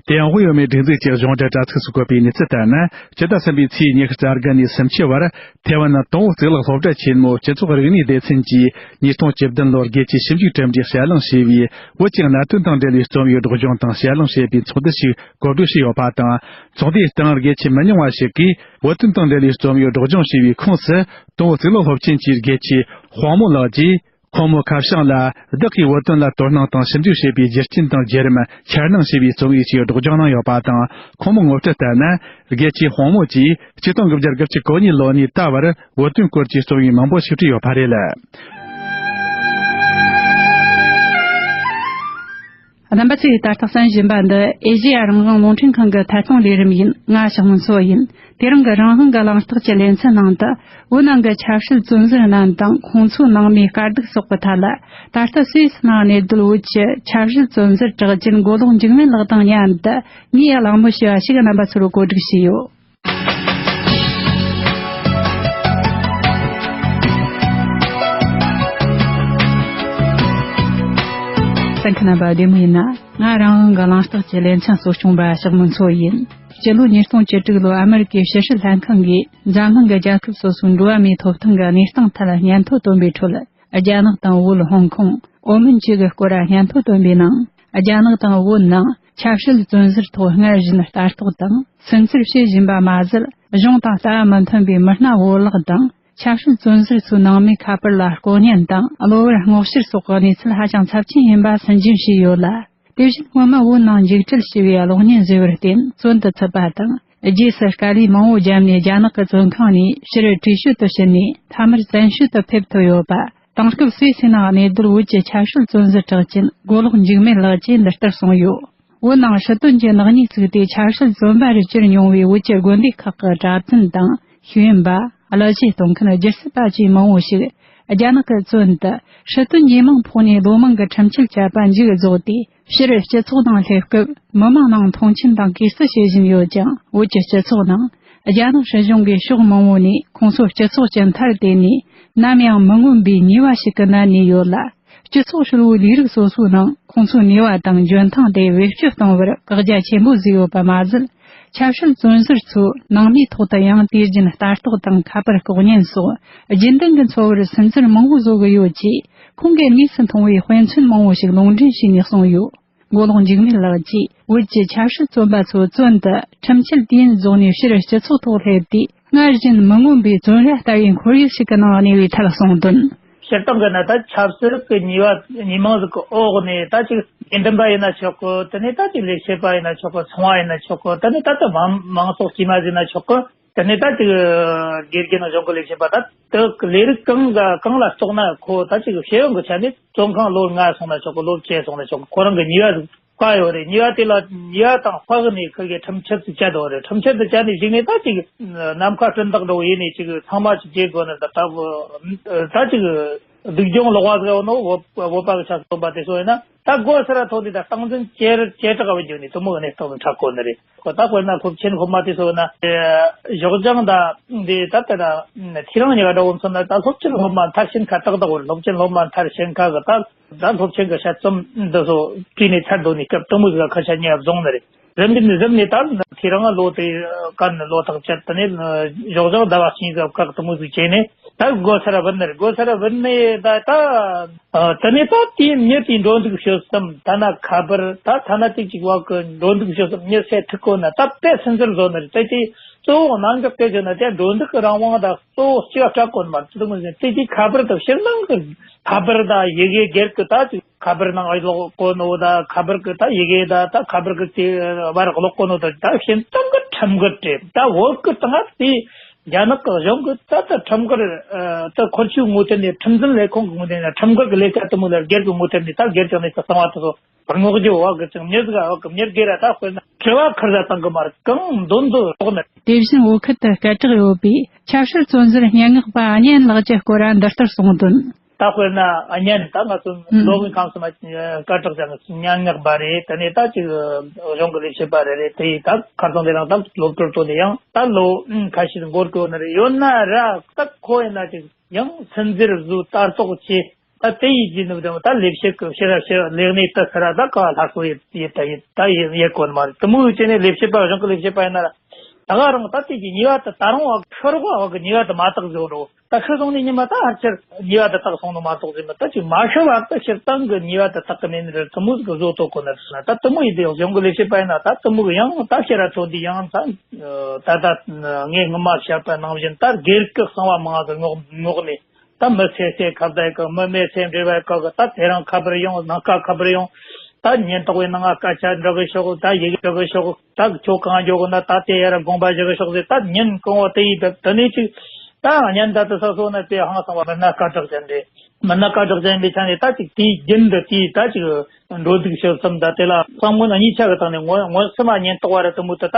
དེ་ཡང་དབུས་བོད་མིའི་སྒྲིག་འཛུགས་ཀྱི་གཞུང་འབྲེལ་དྲ་ཚིགས་སུ་བཀོད་པའི་གནས་ཚུལ་ལྟར་ན། ཕྱི་ཟླ་གསུམ་པའི་ཚེས་ཉི་ཤུ་རྩ་དགུ་ནས་སུམ་ཅུ་བར་ཐེ་ཝན་ནང་དང་པོ་གཙུག་ལག་སློབ་གྲྭ་ཆེན་མོའི་སྤྱི་ཚོགས་རིག་གནས་སྡེ་ཚན་གྱིས་ཉིས་སྟོང་བཅུ་བདུན་ལོར་རྒྱལ་སྤྱིའི་ཞིབ་འཇུག་གྲུབ་འབྲས་གསལ་བསྒྲགས་བྱས་པའི་བོད་ཀྱི་གནད་དོན་དང་འབྲེལ་བའི་རྩོམ་ཡིག་སྒྲོག་སྦྱང་དང་གསལ་བསྒྲགས་བྱེད་པའི་ཚོགས་འདུ་ཞིག་གོ་སྒྲིག་བྱས་ཡོད་པ་དང་། ཚོགས་འདུའི་སྟེང་རྒྱལ་སྤྱིའི་མི་ཉུང་བ་ཞིག་གིས་བོད་དོན་དང་འབྲེལ་བའི་རྩོམ་ཡིག་སྒྲོག་སྦྱང་བྱས་པའི་ཁོངས་སུ། དང་པོ་གཙུག་ལག་སློབ་ཆེན་གྱི་དགེ་ཆེ་དཔང་མོ་ལགས་ཀྱིས། ཁོང་མོ་ཁ་བྱང་ལ་བདག་གིས་བོད་དོན་ལ་དོ་སྣང་དང་ཞིབ་འཇུག་བྱས་པའི་རྒྱུ་རྐྱེན་དང་བརྒྱུད་རིམ་འཆར་སྣང་ཞེས་པའི་རྩོམ་ཡིག་ཅིག་སྒྲོག་སྦྱང་གནང་ཡོད་པ་དང་། ཁོང་མོ་ངོ་སྤྲོད་ལྟར་ན། རྒྱལ་གཅེས་དཔོན་མོ་གྱིས་ཆིག་སྟོང་དགུ་བརྒྱ་དགུ་བཅུ་གོ་གཉིས་ལོ་ནས་ད་བར་བོད་དོན་སྐོར་གྱི་རྩོམ་ཡིག་མང་པོ་ཞིག་བྲིས་ཡོད་པ་རེད། རྣམ་པ་ཚོས་ད་ལྟ་གསན་བཞིན་པ་འདི་ཨེ་ཤེ་ཡ་རང་དབང་རླུང་འཕྲིན་ཁང་གི་ཐད་གཏོང་ལས་རིམ་ཡིན། ང་ཞག་མོ་མཚོ་ཡིན། དེ་རིང་གི་རང་དབང་གི་གླེང་སྟེགས་ཀྱི་ལེ་ཚན་ནང་དུ། བོད་ནང་གི་ཆབ་སྲིད་བཙོན་ཟུར་རྣམས་དང་ཁོང་ཚོའི་ནང་མིའི་དཀའ་སྡུག་སོགས་ཀྱི་ཐད་ལ། ད་ལྟ་སུད་སི་ནང་གནས་སྡོད་བོད་ཀྱི་ཆབ་སྲིད་བཙོན་ཟུར་གྲགས་ཅན་མགོ་ལོག་འཇིགས་མེད་ལགས་དང་མཉམ་དུ་ངས་གླེང་མོལ་ཞུས་པ་ཞིག་རྣམ་པ་ཚོར་གོ་སྒྲིག་བྱས་ཡོད། གསན་མཁན་རྣམ་པ་བདེ་མོ་ཡིན་ན། ང་རང་དབང་གི་གླེང་སྟེགས་ཀྱི་ལེ་ཚན་གཙོ་སྐྱོང་པ་ཞག་མོ་མཚོ་ཡིན། སྤྱི་ལོ་ཉིས་སྟོང་བཅུ་དྲུག་ལོར་ཨ་མེ་རི་ཀའི་ཕྱི་སྲིད་ལྷན་ཁང་གིས་འཛམ་གླིང་གི་རྒྱལ་ཁབ་སོ་སོའི་འགྲོ་བ་མིའི་ཐོབ་ཐང་གི་གནས་སྟངས་ཐད་ལ་སྙན་ཐོ་བཏོན་པའི་ཁྲོད། རྒྱ་ནག་དང་བོད། ཧོང་ཀོང་། ཨོ་མན་བཅས་ཀྱི་སྐོར་སྙན་ཐོ་བཏོན་པའི་ནང་། རྒྱ་ནག་དང་བོད་ནང་ཆབ་སྲིད་བཙོན་ཟུར་ཐོག་སྔར་བཞིན་ལྟ་རྟོག་དང་སུན་གཙེར་བྱེད་བཞིན་པ་མ་ཟད། གཞུང་དང་ལྟ་བ་མི་མཐུན་པའི་མི་སྣ་བོར་བརླག་དང་། ཆབ་སྲིད་བཙོན་ཟུར་ཚོའི་ནང་མིའི་ཁ་པར་ལ་ལྐོག་ཉན་དང་གློ་བུར་སྔོག་བཤེར་སོགས་ཀྱི་གནས་ཚུལ་ཧ་ཅང་ཚབས་ཆེན་ཡིན་པ་སུན་འབྱིན་བྱས་ཡོད་ལ། དེ་བཞིན་སྔོན་མ་བོད་ནང་འཇིགས་བྲལ་ཞེས་པའི་གློག་བརྙན་བཟོས་པར་བརྟེན་བཙོན་དུ་ཚུད་པ་དང་། རྗེས་སུ་དཀའ་ལས་མང་བོ་བརྒྱབ་ནས་རྒྱ་ནག་གི་བཙོན་ཁང་ནས་ཕྱིར་བྲོས་བྱོལ་དུ་ཕྱིན་ནས་མཐའ་མར་བཙན་བྱོལ་དུ་ཕེབས་ཐུབ་ཡོད་པ། དེང་སྐབས་སུད་སི་ནང་གནས་སྡོད་བོད་ཀྱི་ཆབ་སྲིད་བཙོན་ཟུར་གྲགས་ཅན་མགོ་ལོག་འཇིགས་མེད་ལགས་ཀྱིས་འདི་ལྟར་གསུངས་ཡོད། བོད་ནང་སྲིད་དོན་གྱི་ནག་ཉེས་བཙུགས་ཏེ་ཆབ་སྲིད་བཙོན་པ་རུ་གྱུར་མྱོང་བའི་བོད་ཀྱི་དགོན་སྡེ་ཁག་གི་གྲྭ་བཙུན་དང་ཤེས་ཡོན་པ། གླུ་གཞས་གཏོང་མཁན་སྒྱུ་རྩལ་པ་བཅས་མང་བོ་ཞིག་རྒྱ་ནག་གི་བཙོན་དུ་སྲིད་དོན་ཉེས་མིང་ཕོག་ནས་ལོ་མང་གི་ཁྲིམས་ཆད་བཅད་པ་མཇུག་རྫོགས་ཏེ། ཕྱིར་སྤྱི་ཚོགས་ནང་སླེབས་སྐབས་མི་མང་ནང་མཐོང་ཆེན་དང་གུས་བརྩི་བྱེད་བཞིན་ཡོད་ཀྱང་། བོད་ཀྱི་སྤྱི་ཚོགས་ནང་རྒྱ་ནག་སྲིད་གཞུང་གིས་ཕྱོགས་མང་བོ་ནས་ཁོང་ཚོ་སྤྱི་ཚོགས་ཀྱི་མཐར་དེད་ནས་ནམ་ཡང་མི་མངོན་པའི་ཉེས་པ་ཞིག་གི་མནར་ནས་ཡོད་ལ། སྤྱི་ཚོགས་ཧྲིལ་བོའི་ལས་རིགས་སོ་སོའི་ནང་ཁོང་ཚོའི་ནུས་པ་དང་འཇོན་ཐང་དེ་བེད་སྤྱོད་གཏོང་བར་བཀག་རྒྱ་ཆེན་པོ་བཟོས་ཡོད་པ་མ་ཟད། ཆབ་སྲིད་བཙོན་ཟུར་ཚོའི་ནང་མིའི་ཐོག་ཏུ་ཡང་དུས་རྒྱུན་ལྟ་རྟོག་དང་ཁ་པར་ལྐོག་ཉན་སོགས་རྒྱུན་ལྡན་གྱི་འཚོ་བར་སུན་གཙེར་མང་བོ་བཟོ་གི་ཡོད་ཅེས་ཁོང་གིས་དངོས་སུ་མཐོང་བའི་དཔེ་མཚོན་མང་བོ་ཞིག་ལུང་འདྲེན་བྱས་ནས་གསུངས་ཡོད། མགོ་ལོག་འཇིགས་མེད་ལགས་ཀྱིས་བོད་ཀྱི་ཆབ་སྲིད་བཙོན་པ་ཚོ་བཙོན་དུ་ཁྲིམས་ཆད་དུས་ཡུན་རྫོགས་ནས་ཕྱིར་སྤྱི་ཚོགས་ཐོག་སླེབས་དུས། སྔར་བཞིན་མི་མངོན་པའི་བཙོན་ར་ལྟ་བུའི་ཁོར་ཡུག་ཞིག་གི་ནང་གནས་པའི་ཐད་གསུངས་དོན། སྤྱིར་བཏང་གི་ན་ད་ཆབ་སྲིད་ཀྱི་ཉེས་པ་ཉེས་མིང་ཟིག་གི་འོག་ནས་ད་ཅིག་དགེ་འདུན་པ་ཡིན་ན་ཆོག་གི། དེ་ནས་ད་ཅིག་ལས་བྱེད་པ་ཡིན་ན་ཆོག་གི། ཚོང་བ་ཡིན་ན་ཆོག་གི། དེ་ནས་ད་ད་མང་མང་ཚོགས་དཀྱུས་མ་ཟིག་ཡིན་ན་ཆོག་གི། དེ་ནས་ད་ཅིག་དགེ་རྒན་གཞུང་གི་ལས་བྱེད་པ་ད་དེ་ལས་རིགས་གང་ག་གང་ལ་གཏོགས་ན་ཁོ་ད་ཅིག་ཤེས་ཡོན་གྱི་ཆ་ནས་བཙོན་ཁང་ལོ་ལྔ་སོང་ན་ཆོག་གི། ལོ་བཅུ་སོང་ན་ཆོག་གི། ཁོ་རང་གི་ཉེས་པ་ཟིག་བཀག་ཡོད་རེད། ཉེས་པ་དེ་ལ་ཉེས་པ་དང་དཔག་ནས་ཁོ་གིས་ཁྲིམས་ཆད་ཅིག་བཅད་ཡོད་རེད། ཁྲིམས་ཆད་དེ་བཅད་ནས་གཞུག་ནས་ད་ཅིག་ནམ་མཁའ་སྤྲིན་དག་འདྲ་བོ་ཡིན་ནས་ཅིག་ཚང་མ་ཅིག་བྱེད་དགོས་ན་ད་ལྟ་བུ་ད་ཅིག་སྡུག་སྦྱོང་ལོག་པ་ཟེར་བ་ནོ། བོད་བོད་པ་གི་ཆ་སྟོན་པ་དེ་ཚོ་ཡིན་ན་ད་སྒོ་སར་ཐོན་ནས་ད་སྟངས་འཛིན་ཇེ་ཇེ་དྲག་པ་བརྒྱུད་ནས་དེ་མོ་གནས་སྟངས་དྲག་གོ་ནི་རེད། ཁོ་ད་དཔེར་ན་སློབ་ཆེན་སློབ་མ་དེ་ཚོ་ཡིན་ན་ཞོགས་ཇང་ད་འདི་ད་ལྟ་ད་ཁྱེད་རང་གཉིས་ཀ་འདྲ་བོ་མཚོན་ན་ད་སློབ་ཆེན་སློབ་མ་མཐར་ཕྱིན་ཁ་ཏག་ཏག་བོར། སློབ་ཆེན་སློབ་མ་མཐར་ཕྱིན་ཁ་གི་ད། ད་སློབ་ཆེན་གྱི་དཔྱད་རྩོམ་འདི་ཚོ་བྲིས་ནས་ཚར་འདོད་ནས་སྐབས་དུ་མོ་ཟིག་ཁ་ཤས་ཉེ་བ་བཟུང་ནི་རེད། རིམ་པས་ནས་རིམ་ནས་ད་དེ་རིང་ལོ་དེ་ཀ་ནས་ལོ་ཐག་བཅད་དེ་ནས་ཞོགས་ཞོགས་ཟླ་བ་གཅིག་གི་སྐབས་དུ་མོ་ཟིག་བྱས་ནས་ད་སྒོ་སར་བུད་ནི་རེད། སྒོ་སར་བུད་ནས་ད་ད་དེ་ནས་ད་དེའི་མྱི་དེའི་འགྲོ་འདུག་སྤྱོད་གསུམ། ཐ་ན་ཁ་པར། ད་ཐ་ན་དེ་གཅིག་བ་གི་འགྲོ་འདུག་སྤྱོད་གསུམ་མྱི་སེ་ཐུག་གོ་ན་ད་དཔེ་སུན་གཙེར་བཟོ་ནི་རེད། དེ་དེ་གཙོ་བོ་གནད་འགག་དེ་བྱས་ན་དེ་འགྲོ་འདུག་གི་རང་དབང་དང་གཙོ་བོ་སྤྱི་བ་སྤྲད་གོ་ནི་མ་རེད། དེ་དེ་གཅིག་ཁ་པར་དང་ཕྱི་ནང་གི་ཁ་པར་དང་ཡི་གེ་སྒེར་གྱི་ད་ཅིག་ཁ་པར་ནང་ཨེ་ལོག་གོ་ནོ་ད་ཁ་པར་གྱི་ད་ཡི་གེ་ད་ད་ཁ་པར་གྱི་དེ་བར་ལོག་གོ་ནོ་ད་ད་ཤིན་ཏུ་གི་ཁྲིམས་འགལ་རེད། ད་བོད་གི་ད་དེ་རྒྱ་ནག་གི་གཞུང་གི་ད་ད་ཁྲིམས་འགལ་ད་འཁོར་ཆོས་ངོ་དེབ་ནས་ཁྲིམས་འཛིན་ལས་ཁུངས་ཀྱི་ངོས་ནས་ན་ཁྲིམས་འགལ་གྱི་ལས་ཀ་དུ་མོ་ལ་སྒེར་གྱི་ངོ་དེབ་ནས་ད་སྒེར་གྱི་གནས་ཚུལ་གསང་བ་དེ་ཚོ་བར་ངོགས་ཀྱི་བ་གི་ཅང་མྱི་ཟིག་བ་གི་མྱི་སྒེར་ད་དཔེར་ན་དྲི་བ་ཁུར་ཟ་བཏང་གི་མ་རེད། གང་འདོན་འདོན་རོགས་ནི། དེ་བཞིན་བོད་ཁུལ་དུ་སྐད་གྲགས་ཡོད་པའི་ཆབ་སྲིད་བཙོན་ཟུར་སྙན་ངག་པ་གཉན་ལགས་ཀྱི་སྐོར་ལ་འདི་ལྟར་གསུངས་དོན། ད་དཔེར་ན་གཉན་ད་ང་ཚོ་ཨུམ། མདོ་དབུས་ཁམས་གསུམ་སྐད་གྲགས་ཅན་གྱི་སྙན་ངག་པ་རེད། དེ་ནས་ད་ཅིག་གཞུང་གི་ལས་བྱེད་པ་རེ་རེ་དེ་ཡིས་ད་ཁ་སང་དེ་རིང་ད་སློབ་གྲྭར་ཐོན་ནས་ཡང་ད་ལོ་ཁ་ཤས་འགོར་གི་ཡོད་ནི་རེད། ཡོད་ན་ར་ད་ཁོ་ཡིན་ན་ཅིག་ཡང་སུན་གཙེར་བཟོས་ལྟ་རྟོག་བྱས། ད་དེ་ཡིས་བྱས་ནི་དེ་ད་ལས་བྱེད་ཀྱི་ཕྱིར་ར་ཕྱིར་ལས་གནས་དུ་ཕྱིར་ར་ད་ག་སླར་གསོ་ཡེད་ཡེད་ད་ཡེད་ད་ཡེད་ཡེད་དགོས་ནི་མ་རེད། དེ་མོ་ཡོད་ཅེ་ནས་ལས་བྱེད་པ་གཞུང་གི་ལས་བྱེད་པ་ཡིན་ན་ར་ད་ག་རང་ད་དེ་གི་ཉེས་པ་དེ་ད་རུང་བ་ཤི་རོགས་བ་གི་ཉེས་པ་དེ་མ་དག་བཟོ་རོགས། ད་ཤི་སོང་ནས་ཉི་མ་ད་ཕལ་ཆེར་ཉེས་པ་དེ་དག་སོང་ནི་མ་གཏོགས་ཟེར་ན་ད་ཅིག་མ་ཤི་བར་དུ་སྤྱིར་བཏང་གི་ཉེས་པ་དེ་དག་གི་མེད་ནི་རེད། དེ་མོ་ཟིག་གི་བཟོ་ཐུབ་དགོས་ནི་རེད་ན། ད་དེ་མོ་ཡིན་དེ་གཞུང་གི་ལས་བྱེད་པ་ཡིན་ན་ད་དེ་མོ་གི་ཡང་ད་ཕྱིར་ར་ཐོན་དུས་ཡང་ད་ད་ད་ངས་སྔོན་མ་བཤད་པ་ནང་བཞིན་ད་སྒེར་གྱི་གསང་བ་མང་ཟིག་ངོགས་ངོགས་ནས། ད་མི་ཚེ་ཚེ་ཁ་བརྡ་ཡི་སྐབས། མི་མེད་ཚེ་འབྲེལ་བའི་སྐབས། ད་དེ་རིང་ཁ་པར་ཡོང་། ནངས་ཀ་ཁ་པར་ཡོང་། ད་ཉིན་རྟག་པའི་ནང་ང་སྐད་ཆ་འདྲི་གི་ཤོག། ད་ཡི་གེ་འབྲི་གི་ཤོག། ད་ཁྱོད་གང་འགྱོ་གི་ན། ད་དེ་ཡར་དགོངས་པ་ཞུ་གི་ཤོག་ཟེར། ད་ཉིན་གང་བོ་དེ་ཡི་བབ། དེ་ནས་ཅིག་ད་ཉིན་ད་དེ་ས་སོ་ན་དེ་ཧང་སང་བ། མི་སྣ་སྐད་གྲགས་ཅན་རེད། མི་སྣ་སྐད་གྲགས་ཅན་པའི་ཆ་ནས་ད་ཅིག་དེའི་རྒྱུན་དུ་དེའི་ད་ཅིག་འགྲོ་འདུག་སྤྱོད་གསུམ་ད་དེ་ལ་བསམ་ངན་གཉིས་ཆ་གི་སྟེང་ནས་ངོ་ངོ་སེམས་མ་ཉན་རྟོག་པ་ར་དེ་མོ་དེ་ད་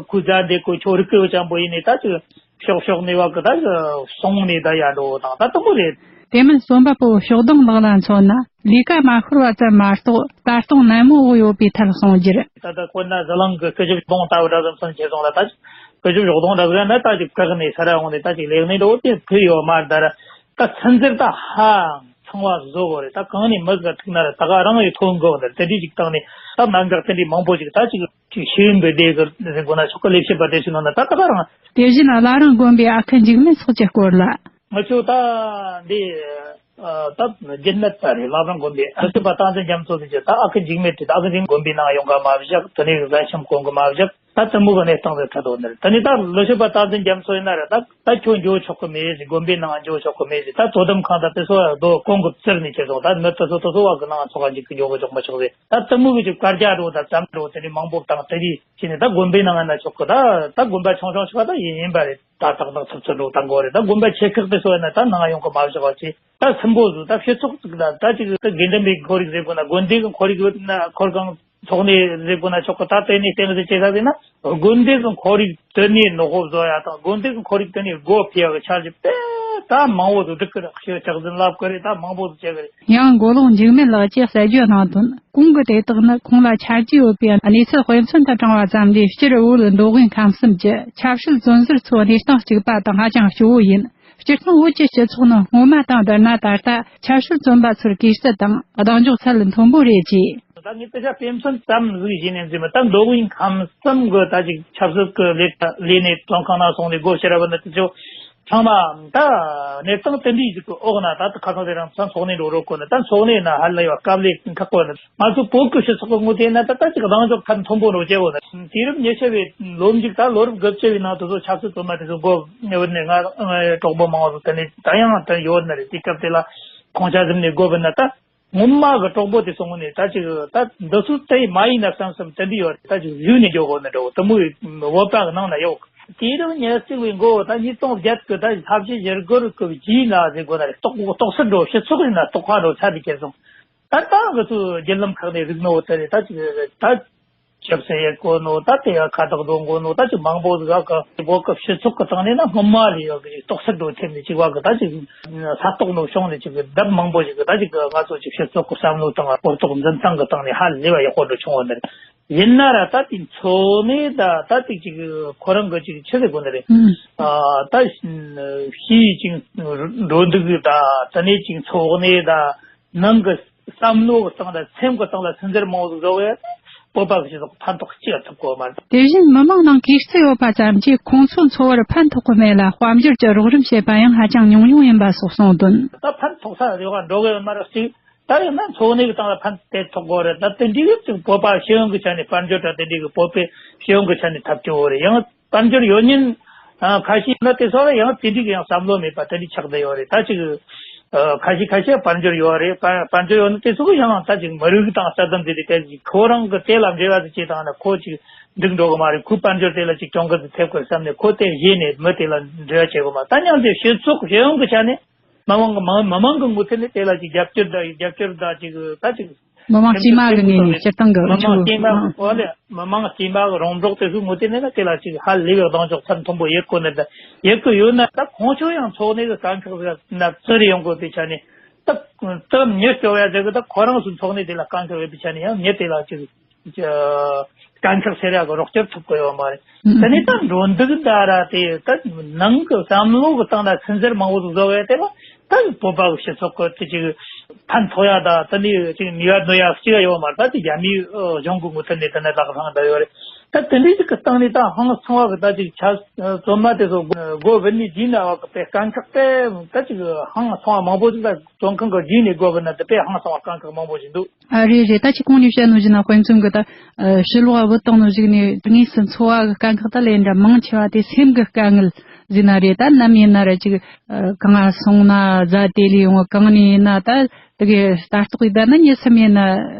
ཁུ་རྫ་འདེད་གོ་ཆོ་རིག་གི་ཡོད་ཅང་པོ་ཡིན་ནས། ད་ཅིག་ཕྱོགས་ཕྱོགས་ནས་བ་གི་ད་སོང་ནས་ད་ཡར་འགྲོ་དང་ད་དེ་མོ་རེད། དེ་མིན་རྩོམ་པ་པོ་ཕྱོགས་སྡོམ་ལགས་ལ་མཚོན་ན། ལས་ཀ་མ་ཤོར་བ་ཙམ་མ་གཏོགས་ལྟ་སྟངས་ནན་མོ་བོ་ཡོད་པའི་ཐད་གསུངས་རྒྱུར། ད་ལྟ་དཔེར་ན་ཟི་ལིང་གི་སྐུ་ཞབས་གདོང་ལྟ་བུ་འདྲ་ཟིག་མཚོན་ཆེ་སོང་ལ། ད་སྐུ་ཞབས་གདོང་འདྲ་ཟིག་ན་ད་ཅིག་བཀག་ནས་ས་ར་འོང་ནས་ད་ཅིག་ལས་གནས་འགྲོ་དེ་ཕུལ་ཡོད་མ་རེད། ད་ར་ད་ཚན་རྩལ་ད་ཧ་ཚང་བ་བཟོ་དགོས་རེད། ད་གང་ནས་མི་ཟིག་ཐུག་ན་ར་ད་ག་རང་ཡི་ཐོན་དགོས་རེད། དེ་འདྲའི་ཅིག་སྟེང་ནས་ད་མ་འགག་དེ་འདྲའི་མང་པོ་ཅིག་ད་ཅིག་ཅིག་ཤེས་ཡོན་པའི་སྡེ་གི་ཟེར་དགོས་ན་ཆོག་གི། ལས་བྱེད་པ་དེ་ཚོའི་ནང་ན་ད་ད་ག་རང་། དེ་བཞིན་བླ་རུང་དགོན་པའི་ཨ་ཁུ་འཇིགས་མེད་སོགས་ཀྱི་སྐོར་ལ། ང་ཚོ་ད་འདི་ཨ་ད་རྒྱུན་མེད་པ་རེད། བླ་བྲང་དགོན་པའི་ཨ་ཁུ་པ་བསྟན་འཛིན་རྒྱ་མཚོ་ཟེར་གྱི་ད་ཨ་ཁུ་འཇིགས་མེད་དེ་ད་ཨ་ཁུ་འཇིགས་དགོན་པའི་ནང་ཡོང་ག་མ་བཞག། དེ་ནས་བཟའ་ཤམ་གོན་གི་མ་བཞག། ད་དེ་མོ་གི་གནས་སྟངས་ཟེར་ཁ་དོག་ནི་རེད། དེ་ནས་ད་ལོ་ཤི་པ་བསྟན་འཛིན་རྒྱ་མཚོ་ཡིན་ན་རེད། ད་ད་ཁྱོད་འགྱོ་ཆོག་གི་མེད་ཟེར། དགོན་པའི་ནང་འགྱོ་ཆོག་གི་མེད་ཟེར། ད་དོ་དམ་ཁང་དང་དེ་ཚོ་རྡོ་གོང་གི་བཙིར་ནས་ཁྱེར་སོང་། ད་མི་དེ་ཚོ་དེ་ཚོ་བ་གི་ནང་ཚོགས་ཁ་འཇུག་གི་འགྱོ་གི་ཆོག་མ་ཆོག་ཟེར། ད་དེ་མོ་གི་ཅིག་བཀའ་རྒྱ་འགྲོ་ད་ཙམ་འགྲོ་དེ་ནས་མང་པོ་བཏང་། དེ་རིགས་བྱས་ནས་ད་དགོན་པའི་ནང་ན་ཆོག་གི། ད་ད་དགོན་པ་ཆུང་ཆུང་ཞིག་ད་ཡིན་ཡིན་པ་རེད། ད་ཏག་ཏག་ཚུབ་ཚུབ་འགྲོ་ད་འགོ་རེད། ད་དགོན་པ་ཆེ་ཁག་དེ་ཚོ་ཡིན་ན་ད་ནང་ཡོང་གི་མ་བཞག་པ་བྱས། ད་སྲིན་པོ་ཚོ་ད་སྤྱི་ཚོགས་ཅིག་ལ་ད་ཅིག་ད་དགེ་འདུན་པའི་ཁོར་ཡུག་ཟེར་དགོས་ན། དགོན་སྡེ་གི་ཁོར་ཡུག་ཡོད་ན། ཁོར་གང་ཚོགས་གནས་ཟེར་དགོས་ན་ཆོག་གི། ད་དེ་ནས་བསྟན་ཟེར་བྱེད་ས་ཟེར་ན། དགོན་སྡེ་གི་ཁོར་ཡུག་དེ་ནས་ནོ་ཧོབ་བཟོ་ཡ་དང་། དགོན་སྡེ་གི་ཁོར་ཡུག་དེ་ནས་སྒོ་ཕྱེ་ཡ་གི་འཆར་གཞི་དཔེ་ད་མང་བོ་ཟིག་སྒྲིག་གི་རེད། ཤོད་ཆག་འཛིན་ལབ་གི་རེད། ད་མང་བོ་ཟིག་བྱེད་གི་རེད། ཡང་མགོ་ལོག་འཇིགས་མེད་ལགས་ཀྱིས་གསལ་བརྗོད་གནང་དོན། གོང་གི་དེ་དག་ནི་ཁོང་ལ་ཆ་རྒྱུས་ཡོད་པའི་གནས་ཚུལ་དཔེ་མཚོན་དུ་དྲངས་པ་ཙམ་ལས། སྤྱིར་བོད་མདོ་དབུས་ཁམས་གསུམ་གྱི་ཆབ་སྲིད་བཙོན་ཟུར་ཚོ་གནས་སྟངས་གཅིག་པ་དང་ཧ་ཅང་སྐྱོ་བོ་ཡིན། སྤྱིར་བཏང་བོད་ཀྱི་སྤྱི་ཚོགས་ནི་སྔོན་མ་དང་བསྡུར་ན་ད་ལྟ་ཆབ་སྲིད་བཙོན་པ་ཚོར་གུས་བརྩི་དང་གདེང་འཇོག་ཚད་མཐོན་པོ་རེད་ཅེས། ད་ངས་དེ་ཆ་དཔེ་མཚོན་ཙམ་ཟིག་བྱས་ནས་འཛིན་པ། ད་མདོ་དབུས་ཁམས་གསུམ་གི་ད་ཅིག་ཆབ་སྲིད་ཀྱི་ལས་ལས་གནས་བཙོན་ཁང་ནང་སོང་ནས་སྒོ་ཕྱེ་ར་བ་ནི་དེ་ཚོ་ཚང་མ་ད་གནས་སྟངས་དེ་འདྲའི་ཞིག་གི་འོག་ན་ད་ཁ་སང་དེ་རིང་ཚང་ཚོགས་གནས་འགྲོ་རོགས་གོ་ནི། ད་ཚོགས་གནས་ན་ཧ་ལས་པ་དཀའ་ལས་ཁག་པོ་ནི། ང་ཚོ་བོད་ཀྱི་སྤྱི་ཚོགས་ཀྱི་ངོས་དེ་ན་ད་ད་ཅིག་གདེང་འཇོག་ཚད་མཐོན་པོ་འགྲོ་བྱེད་གོ་ནི། དུས་རབས་ཉི་ཤུ་བའི་ལོ་མཇུག་ད་ལོ་རབས་དགུ་བཅུ་བའི་ནང་དུ་ཚོ་ཆབ་སྲིད་བཙོན་པ་དེ་ཚོ་སྒོ་ཉེ་བར་ནས་ང་གྲོགས་པོ་མང་བོ་ཚོ་དེ་ནས་ད་ཡང་དེ་ཡོད་ནི་རེད། དུས་སྐབས་དེ་ལ་ཁོང་ཆ་ཟིན་ནས་སྒོ་བུད་ན་ད། ངོ་མ་གི་གྲོགས་པོ་དེ་སོང་ནས་ད་ཅིག་ད་འདི་ཚོ་དེ་མ་ཡིན་ན་བསམ་བསམ་དེ་འདྲ་ཡོད་རེད། ད་ཅིག་གཞུག་ནས་འཇོག་དགོས་ནི་འདྲ་བོ་དེ་མོ་བོད་པ་གི་ནང་ན་ཡོད། དུས་རབས་ཉེར་གཅིག་པའི་མགོ་ད་ཉིས་སྟོང་བརྒྱད་ཀྱི་ད་ལྷ་བཞི་ཞི་རྒོལ་གི་རྗེས་ན་ཟེར་དགོས་ན་རེད། ལྟོགས་ལྟོགས་སེ་འགྲོ། སྤྱི་ཚོགས་ཡིན་ན་ལྟོགས་ཁ་འགྲོ་ཚར་དེ་ཁྱེར་སོང་། ད་ད་གི་ཚོ་བརྒྱུད་ལམ་ཁག་ནས་རིག་ནོ་དེ་རེད། ད་ཅིག་ད། ཞབས་སེ་ཡེད་དགོས་ནོ། ད་དེ་ཡང་ཁ་བཏགས་འགྲོ་དགོས་ནོ། ད་ཅིག་མང་པོ་ཟིག་ག་བོད་ཀྱི་སྤྱི་ཚོགས་ཀྱི་སྟེང་ནས་ན་སྔོན་མ་ལས་ཡོད་གི་ཅིག་ལྟོགས་སེ་འགྲོ་ཐེབས་ནས་ཅིག་བ་གི་ད་ཅིག་ས་རྟོགས་ནོ་བྱུང་ནས་ཅིག་ལྡབ་མང་པོ་ཞིག་གི་ད་ཅིག་ང་ཚོ་ཅིག་སྤྱི་ཚོགས་ཀྱི་བསམ་བློ་དང་གོ་རྟོགས་འཛིན་སྟངས་ཀྱི་སྟེང་ནས་ཧ་ལས་པ་ཡག་པོ་འགྲོ་བྱུང་བ་ནི་རེད། ཡིན་ན་ར་ད་དེ་འཚོ་གནས་ད་ད་དེ་ཅིག་ཁོ་རང་གི་ཅིག་ཆི་ཟེར་དགོས་ནི་རེད། ཨ་ད་ཕྱིའི་ཅིག་འགྲོ་འདུག་ད་དེ་ནས་ཅིག་འཚོ་གནས་ད་ནང་གི་བསམ་བློ་གི་སྟེང་ལ་སེམས་ཀྱི་སྟེང་ལ་སུན་གཙེར་མང་བོ་ཟིག་བཟོ་གི་ཡོད་ན་བོད་པ་གི་སྤྱི་ཚོགས་ཕན་ཐོགས་ཅི་ཡང་ཐུབ་གོ་མ་རེད། དེ་བཞིན་མི་མང་ནང་གུས་བརྩི་ཡོད་པ་ཙམ་གྱིས་ཁོང་ཚོའི་འཚོ་བར་ཕན་ཐོགས་ཀྱི་མེད་ལ། དཔལ་འབྱོར་གྱི་རོགས་རམ་བྱེད་པ་ཡང་ཧ་ཅང་ཉུང་ཉུང་ཡིན་པ་སོགས་གསུངས་དོན། ད་ཕན་ཐོགས་ས་ཡོད་ག་འགྲོ་གི་ཡོད་མ་རེད། གཅིག་ད་ཡིན་ན་འཚོ་གནས་ཀྱི་སྟེང་ལ་ཕན་ཐོགས་གོ་རེད། ད་དེ་འདྲའི་གི་བོད་པ་ཤེས་ཡོན་གྱི་ཆ་ནས་དཔལ་འབྱོར་དང་དེ་འདྲའི་གི་བོད་པའི་ཤེས་ཡོན་གྱི་ཆ་ནས་ཐབས་སྐྱོ་བོ་རེད། ཡང་དཔལ་འབྱོར་ཡོད་ཉིན། ཨ་ཁ་ཤས་ན་དེ་ཚོ་ལ་ཡང་དེ་འདྲའི་ཡང་བསམ་བློ་མེད་པ་དེ་འདྲའི་ཆགས་བསྡད་ཡོད་རེད། ད་ཅིག་ཨ་ཁ་ཤས་ཁ་ཤས་དཔལ་འབྱོར་ཡོད་རེད། དཔལ་དཔལ་འབྱོར་ཡོད་ན་དེ་ཚོ་གི་ཡང་ད་ཅིག་མི་རིགས་དང་ལྟ་སྟངས་དེ་དེ་དེ་ཅིག་ཁོ་རང་གི་དེ་ལ་འབྲེལ་བ་དེ་བྱེད་སྟངས་ན་ཁོ་ཅིག་འགྲིག་འགྲོ་གི་མ་རེད། ཁོའི་དཔལ་འབྱོར་དེ་ལ་ཅིག་གྱོང་གུན་དེ་ཐེབས་དགོས་བསམ་ནས་ཁོ་དེ་བཞེས་ནས་མི་དེ་ལ་འབྲེལ་བ་བྱེད་དགོས་མ། ད་མཉམ་དེ་སྤྱི་ཚོགས་ཤེས་ཡོན་གི་ཆ་ནས་མི་མང་གི་མང་མི་མང་གི་ངོས་ཐད་ནས་དེ་ལ་ཅིག་རྒྱབ་སྐྱོར་དང་རྒྱབ་སྐྱོར་དང་ཅིག་ད་ཅིག་མི་མང་དཀྱུས་མ་གི་ངོས་ནས་སྤྱིར་བཏང་གི་མི་མང་དཀྱུས་མ་འོ་ལེ་མི་མང་དཀྱུས་མ་གི་རོང་འབྲོག་དེ་ཚོའི་ངོས་དེ་ནས་ན་དེ་ལ་ཅིག་ཧ་ལས་པའི་གདེང་འཇོག་ཚད་མཐོན་པོ་ཡེད་དགོས་ནི་ད་ཡེད་དགོས་ཡོད་ན། ད་ཁོང་ཚོ་ཡང་འཚོ་གནས་ཀྱི་དཀའ་ཁག་ཟེར་ན་བཙིར་ཡོང་དགོས་པའི་ཆ་ནས་ད་ད་མྱི་སྐྱོ་བ་ཟེར་གི་ད་ཁོ་རང་ཚོའི་འཚོ་གནས་དེ་ལ་དཀའ་ཁག་ཡོད་པའི་ཆ་ནས་ཡང་མྱི་དེ་ལ་ཅིག་དཀའ་ཁག་སེལ་ཡག་གི་རོགས་སྐྱོར་ཐུབ་ཀྱི་ཡོད་མ་རེད། དེ་ནས་ད་འགྲོ་འདུག་ད་ར་དེ་ད་ནང་གི་བསམ་བློ་གི་སྟེང་ན་སུན་གཙེར་མང་བོ་ཟིག་བཟོ་བས་དེ་ལ་ད་བོད་པ་གི་སྤྱི་ཚོགས་གི་དེ་ཅིག་ཕན་ཐོགས་ཡ་ད་དེ་ནས་ཅིག་ནུས་པ་སྣོན་ཡ་ཅིག་ཡོད་མ་རེད། ད་དེ་རྒྱ་མིའི་གཞུང་གི་ངོས་ཐད་ནས་དེ་ནས་ལག་བཟང་བསྡད་ཡོད་རེད། ད་དེ་འདྲའི་ཅིག་གི་སྟེང་ནས་ད་ཧང་སང་བ་གི་ད་ཅིག་ཆ་བཙོན་མ་དེ་ཚོ་སྒོ་བུད་ནས་རྗེས་ན་བ་གི་དཔེ་དཀའ་ཁག་དེ་ད་ཅིག་ཧང་སང་བ་མང་པོ་ཅིག་ད་བཙོན་ཁང་གི་རྗེས་ནས་སྒོ་བུད་ན་དེ་དཔེ་ཧང་སང་བ་དཀའ་ཁག་མང་པོ་ཞིག་འདུག་ཨ་རེད་རེད། ད་ཅི་གོང་ནས་བཤད་ནོ་ཞིག་ན་དཔེ་མཚོན་གི་ད་ཨ་ཕྱི་ལོགས་བུད་བཏང་ནོ་ཞིག་ནས་དངོས་སུ་འཚོ་བ་གི་དཀའ་ཁག་ད་ལས་འདྲ་མང་ཆེ་བ་དེ་སེམས་གི་དཀའ་ངལ་ ཟེར་ན་རེད། ད་ནམ་ཡིན་ན་ར་ཅིག་ཨ་གང་ང་སོང་ན་གཟའ་དེ་ལས་ཡོང་བ། གང་ནས་ཡིན་ན་ད་དེ་གའི་ལྟ་རྟོག་ཡིན་ད་ན་ཉིན་གསུམ་ཡིན་ན་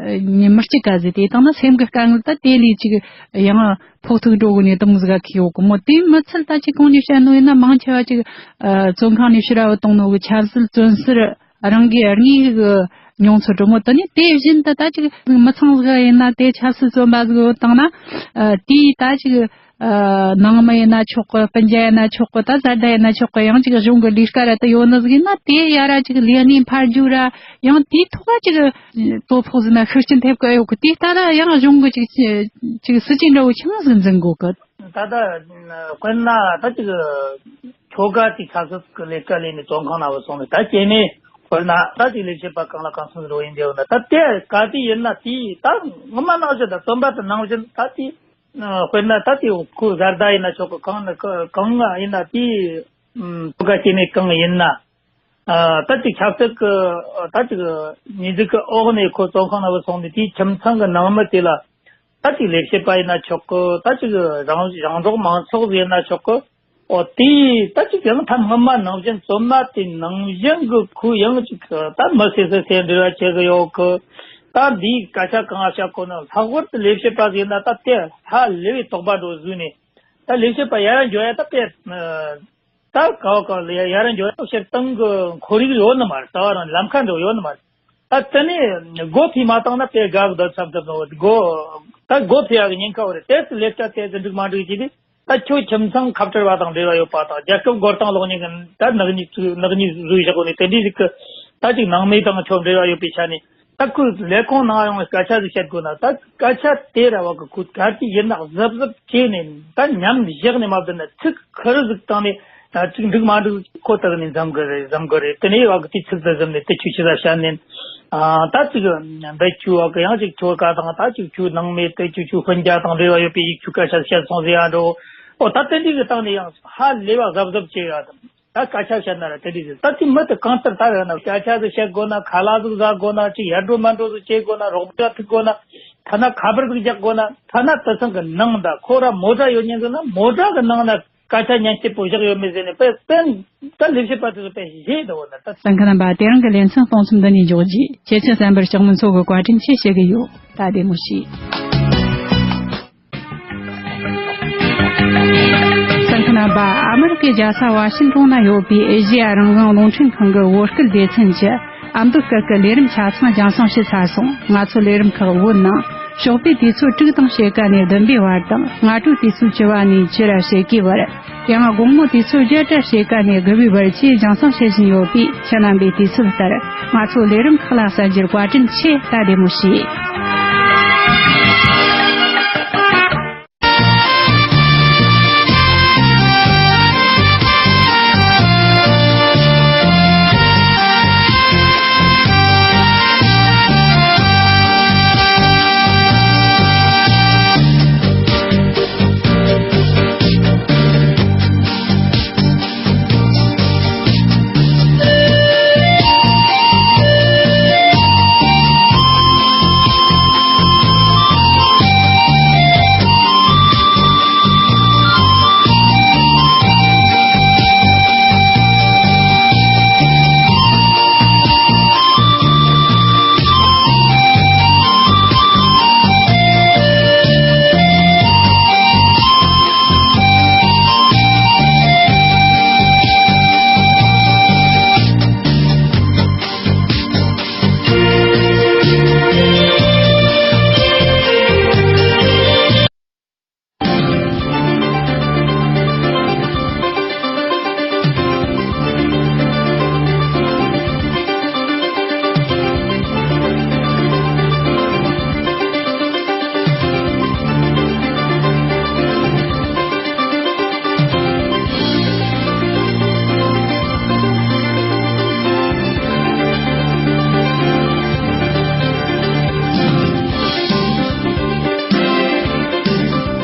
ཉིན་མི་གཅིག་ག་ཟེར། དེ་དང་ན་སེམས་ཀྱི་དཀའ་ངལ་ད་དེ་ལས་ཅིག་ཡང་ཕོག་ཐུག་འགྲོ་གི་ནས་དུང་ཟིག་ག་ཁེལ་ཡོད་གི་མོ། དེ་མི་ཚད་ད་ཅིག་གང་ནས་བཤད་ནོ་ཡིན་ན་མང་ཆེ་བ་ཅིག་ཨ་བཙོན་ཁང་ནས་ཕྱིར་ར་བུད་བཏང་ནོ་གི་ཆབ་སྲིད་བཙོན་ཟུར་རང་གི་དངོས་གི་མྱོང་ཚོར་འགྲོ་མོ། དེ་ནས་དེ་བཞིན་དུ་ད་ཅིག་མི་ཚང་ཟིག་ཡིན་ན་དེ་ཆབ་སྲིད་བཙོན་པ་ཟིག་ཡོད་དང་ན་ཨ་དེའི་ད་ཅིག་ཨ་ནང་མི་ཡིན་ན་ཆོག་གི། སྤུན་ཀྱག་ཡིན་ན་ཆོག་གི། ད་བཟའ་ཟླ་ཡིན་ན་ཆོག་གི། ཡང་ཅིག་གཞུང་གི་ལས་ཀ་ར་ད་ཡོད་ནི་ཟིག་ཡིན་ན་དེ་ཡ་ར་ཅིག་ལས་གནས་འཕར་རྒྱུ་ར་ཡང་དེའི་ཐོག་ཅིག་དོ་ཕོག་ཟིན་ན་ཤུགས་རྐྱེན་ཐེབས་གི་ཡོད་གི། དེ་ལྟ་ད་ཡང་གཞུང་གི་ཅིག་ཅིག་སྲིད་ཇུས་འདྲ་བོ་ཆི་མོ་ཟིག་འཛིན་དགོས་གི། ད་ད་དཔེར་ན་ད་ཅིག་ཁྱོ་ག་ཅིག་ཆབ་སྲིད་ཀྱི་ལས་ཀ་ལས་ནས་བཙོན་ཁང་ནང་བུད་སོང་ནས། ད་སྐྱེ་དམན་དཔེར་ན་ད་ཅིག་ལས་བྱེད་པ་གང་ལ་གང་འཚམ་འགྲོ་ཡིན་འདྲ་བོ་ན། ད་དེ་ག་དུས་ཡིན་ན་དེ་ད་ངོ་མ་ནང་བཞིན་ད་བཙོན་པ་དེ་ནང་བཞིན་ད་དེ། ཨ་དཔེར་ན་ད་དེ་ཁོ་བཟའ་ཟླ་ཡིན་ན་ཆོག་གི། གང་ན་གང་ང་ཡིན་ན་དེ་ཨམ་ཁྱོ་ག་སྐྱེ་དམན་གང་ཡིན་ན། ཨ་ད་ཅིག་ཆབ་སྲིད་ཀྱི་ད་ཅིག་མི་ཚེ་གི་འོག་ནས་ཁོ་བཙོན་ཁང་ནང་བུད་སོང་ནས། དེའི་ཁྱིམ་ཚང་གི་ནང་མི་དེ་ལ་ད་ཅིག་ལས་བྱེད་པ་ཡིན་ན་ཆོག་གི། ད་ཅིག་རང་རང་རོགས་མང་ཚོགས་ཡིན་ན་ཆོག་གི། འོ་དེ་ད་ཅིག་ཡང་ཐབས་སྔ་མ་ནང་བཞིན་བཙོན་མ་དེ་ནང་བཞིན་གི་ཁོ་ཡང་ཅིག་ད་མི་སེ་སེ་སེ་འབྲེལ་བ་བྱེད་གི་ཡོད་གི། ད་འདིའི་སྐད་ཆ་གང་བཤད་གོ་ན། ལྷག་པར་དུ་ལས་བྱེད་པ་ཟིག་ཡིན་ན་ད་དེ་ཧ་ལས་པའི་དོགས་པ་འགྲོ་བཟོས་ནས། ད་ལས་བྱེད་པ་ཡར་འགྱོ་ཡ་ད་དཔེ་ད་ག་བ་གང་ལ་ཡར་འགྱོ་ཡ་སྤྱིར་བཏང་གི་ཁོར་ཡུག་ཡོད་ནི་མ་རེད། རྩ་བ་རང་ལམ་ཁ་འགྲོ་ཡོད་ནི་མ་རེད། ད་དེ་ནས་སྒོ་ཕྱེ་མ་བཏང་ན་དཔེ་དགའ་གི་འདུག་བསམ་བསམ་ནོ། སྒོ་ད་སྒོ་ཕྱེ་ཡ་གི་ཉེན་ཁ་བ་རེད། དེ་ཚོ་ལས་ཀ་དེ་ཚོ་འགྲིག་མ་འགྲིག་ཅིག་དེ་ད་ཁྱོད་ཁྱིམ་ཚང་ཁ་བྲལ་བ་དང་འབྲེལ་བ་ཡོད་པ་དང་། རྒྱལ་ཁབ་མགོ་རྟིང་སློག་མཁན་གི་ད་ནག་ཉེས་ནག་ཉེས་བཟོས་བཞག་གོ་ནས། དེ་འདྲའི་རིགས་ཀྱི་ད་ཅིག་ནང་མི་དང་ཁྱོད་འབྲེལ་བ་ཡོད་པའི་ཆ་ནས། ད་ཁོས་ལས་ཁུངས་ནང་ཡོང་བའི་སྐད་ཆ་ཟིག་བཤད་དགོས་ན། ད་སྐད་ཆ་དེ་ར་བ་གི་ཁོས་ག་དུས་ཡིན་ན་གཟབ་གཟབ་བྱས་ནས། ད་མཉམ་བཞག་ནས་མ་བསྡད་ན་ཚིག་ཁུར་ཟིག་བཏང་ནས། ད་ཅིག་འགྲིག་མ་འགྲིག་ཁོ་ཐག་ནས་འཛེམ་གི་རེད། འཛེམ་གི་རེད། དེ་ནས་བ་གི་དེ་ཚིག་དེ་ཟིན་ནས་དེ་ཁྱོད་ཆི་ཟ་བཤད་ནས། ཨ་ད་ཅིག་འདི་ཁྱོད་བ་གི་ཡང་ཅིག་ཁྱོད་ག་དང་། ད་ཅིག་ཁྱོད་ནང་མི་དེ་ཁྱོད་ཁྱོད་སྤུན་ཀྱག་དང་འབྲེལ་བ་ཡོད་པའི་ཡིག་ཁྱོད་སྐད་ཆ་བཤད་སོང་ཟེར་ཡ་འགྲོ། ཨོ་ད་དེ་འདྲའི་གི་སྟེང་ནས་ཡང་ཧ་ལས་པ་གཟབ་གཟབ་བྱས་ཡ་དང་། ད་སྐད་ཆ་བཤད་ན་ར་དེ་འདྲ་ཟེར། ད་དེ་མི་དེ་གང་ལྟར་ད་ར་ན་སྐད་ཆ་ཟིག་བཤད་དགོས་ན། ཁ་ལག་ཟིག་ཟ་དགོས་ན། ཅིག་ཡར་འགྲོ་མར་འགྲོ་ཟིག་བྱེད་དགོས་ན། རོགས་པ་ཐུག་དགོས་ན། ཐ་ན་ཁ་པར་ཟིག་རྒྱག་དགོས་ན། ཐ་ན་དེ་ཚང་གི་ནང་ད་ཁོ་ར་མོ་ཊ་ཡོད་ཉན་ཟིག་ན་མོ་ཊ་གི་ནང་ན་སྐད་ཆ་ཉན་སྐྱིད་པོ་བཞག་ཡོད་མེད་ཟེར་ནས་དཔེ་དཔེ་ད་ལས་བྱེད་པ་དེ་ཚོ་དཔེ་ཞེད་དོ་ན། ད་གསན་མཁན་རྣམ་པ། དེ་རིང་གི་ལེ་ཚན་གཏོང་མཚམས་འདི་ནས་འཇོག་རྒྱུ། ཁྱེད་ཚོས་གསན་པར་ལྕགས་མོ་མཚོ་གི་བཀའ་དྲིན་ཆེ་ཞུ་གི་ཡོད། ད་བདེ་མོ་བྱོས། གསན་མཁན་རྣམ་པ། ཨ་མི་རི་ཀའི་རྒྱལ་ས་ཝ་ཤིང་ཏོན་ན་ཡོད་པའི་ཨེ་ཤེ་ཡ་རང་དབང་རླུང་འཕྲིན་ཁང་གི་བོད་སྐད་སྡེ་ཚན་གྱི་ཨ་མདོ་སྐད་ཀྱི་ལས་རིམ་ཆ་ཚང་རྒྱང་སྲིང་བྱས་ཚར་སོང་། ང་ཚོའི་ལས་རིམ་ཁག་བོད་ནང་ཞོགས་པའི་དུས་ཚོད་དྲུག་དང་ཕྱེད་ཀ་ནས་བདུན་པའི་བར་དང་། སྔ་དྲོའི་དུས་ཚོད་བཅུ་པ་ནས་བཅུ་ར་ཕྱེད་ཀའི་བར། ཡང་དགོང་མོ་དུས་ཚོད་བརྒྱད་ཕྱེད་ཀ་ནས་དགུ་པའི་བར་བཅས་རྒྱང་སྲིང་བྱེད་བཞིན་ཡོད་པས། ཁྱེད་རྣམ་པས་དུས་ཚོད་ལྟར་ང་ཚོའི་ལས་རིམ་ཁག་ལ་གསན་རྒྱུར་བཀའ་དྲིན་ཆེ། ད་བདེ་མོ་བྱོས།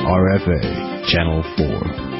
R F A, Channel four.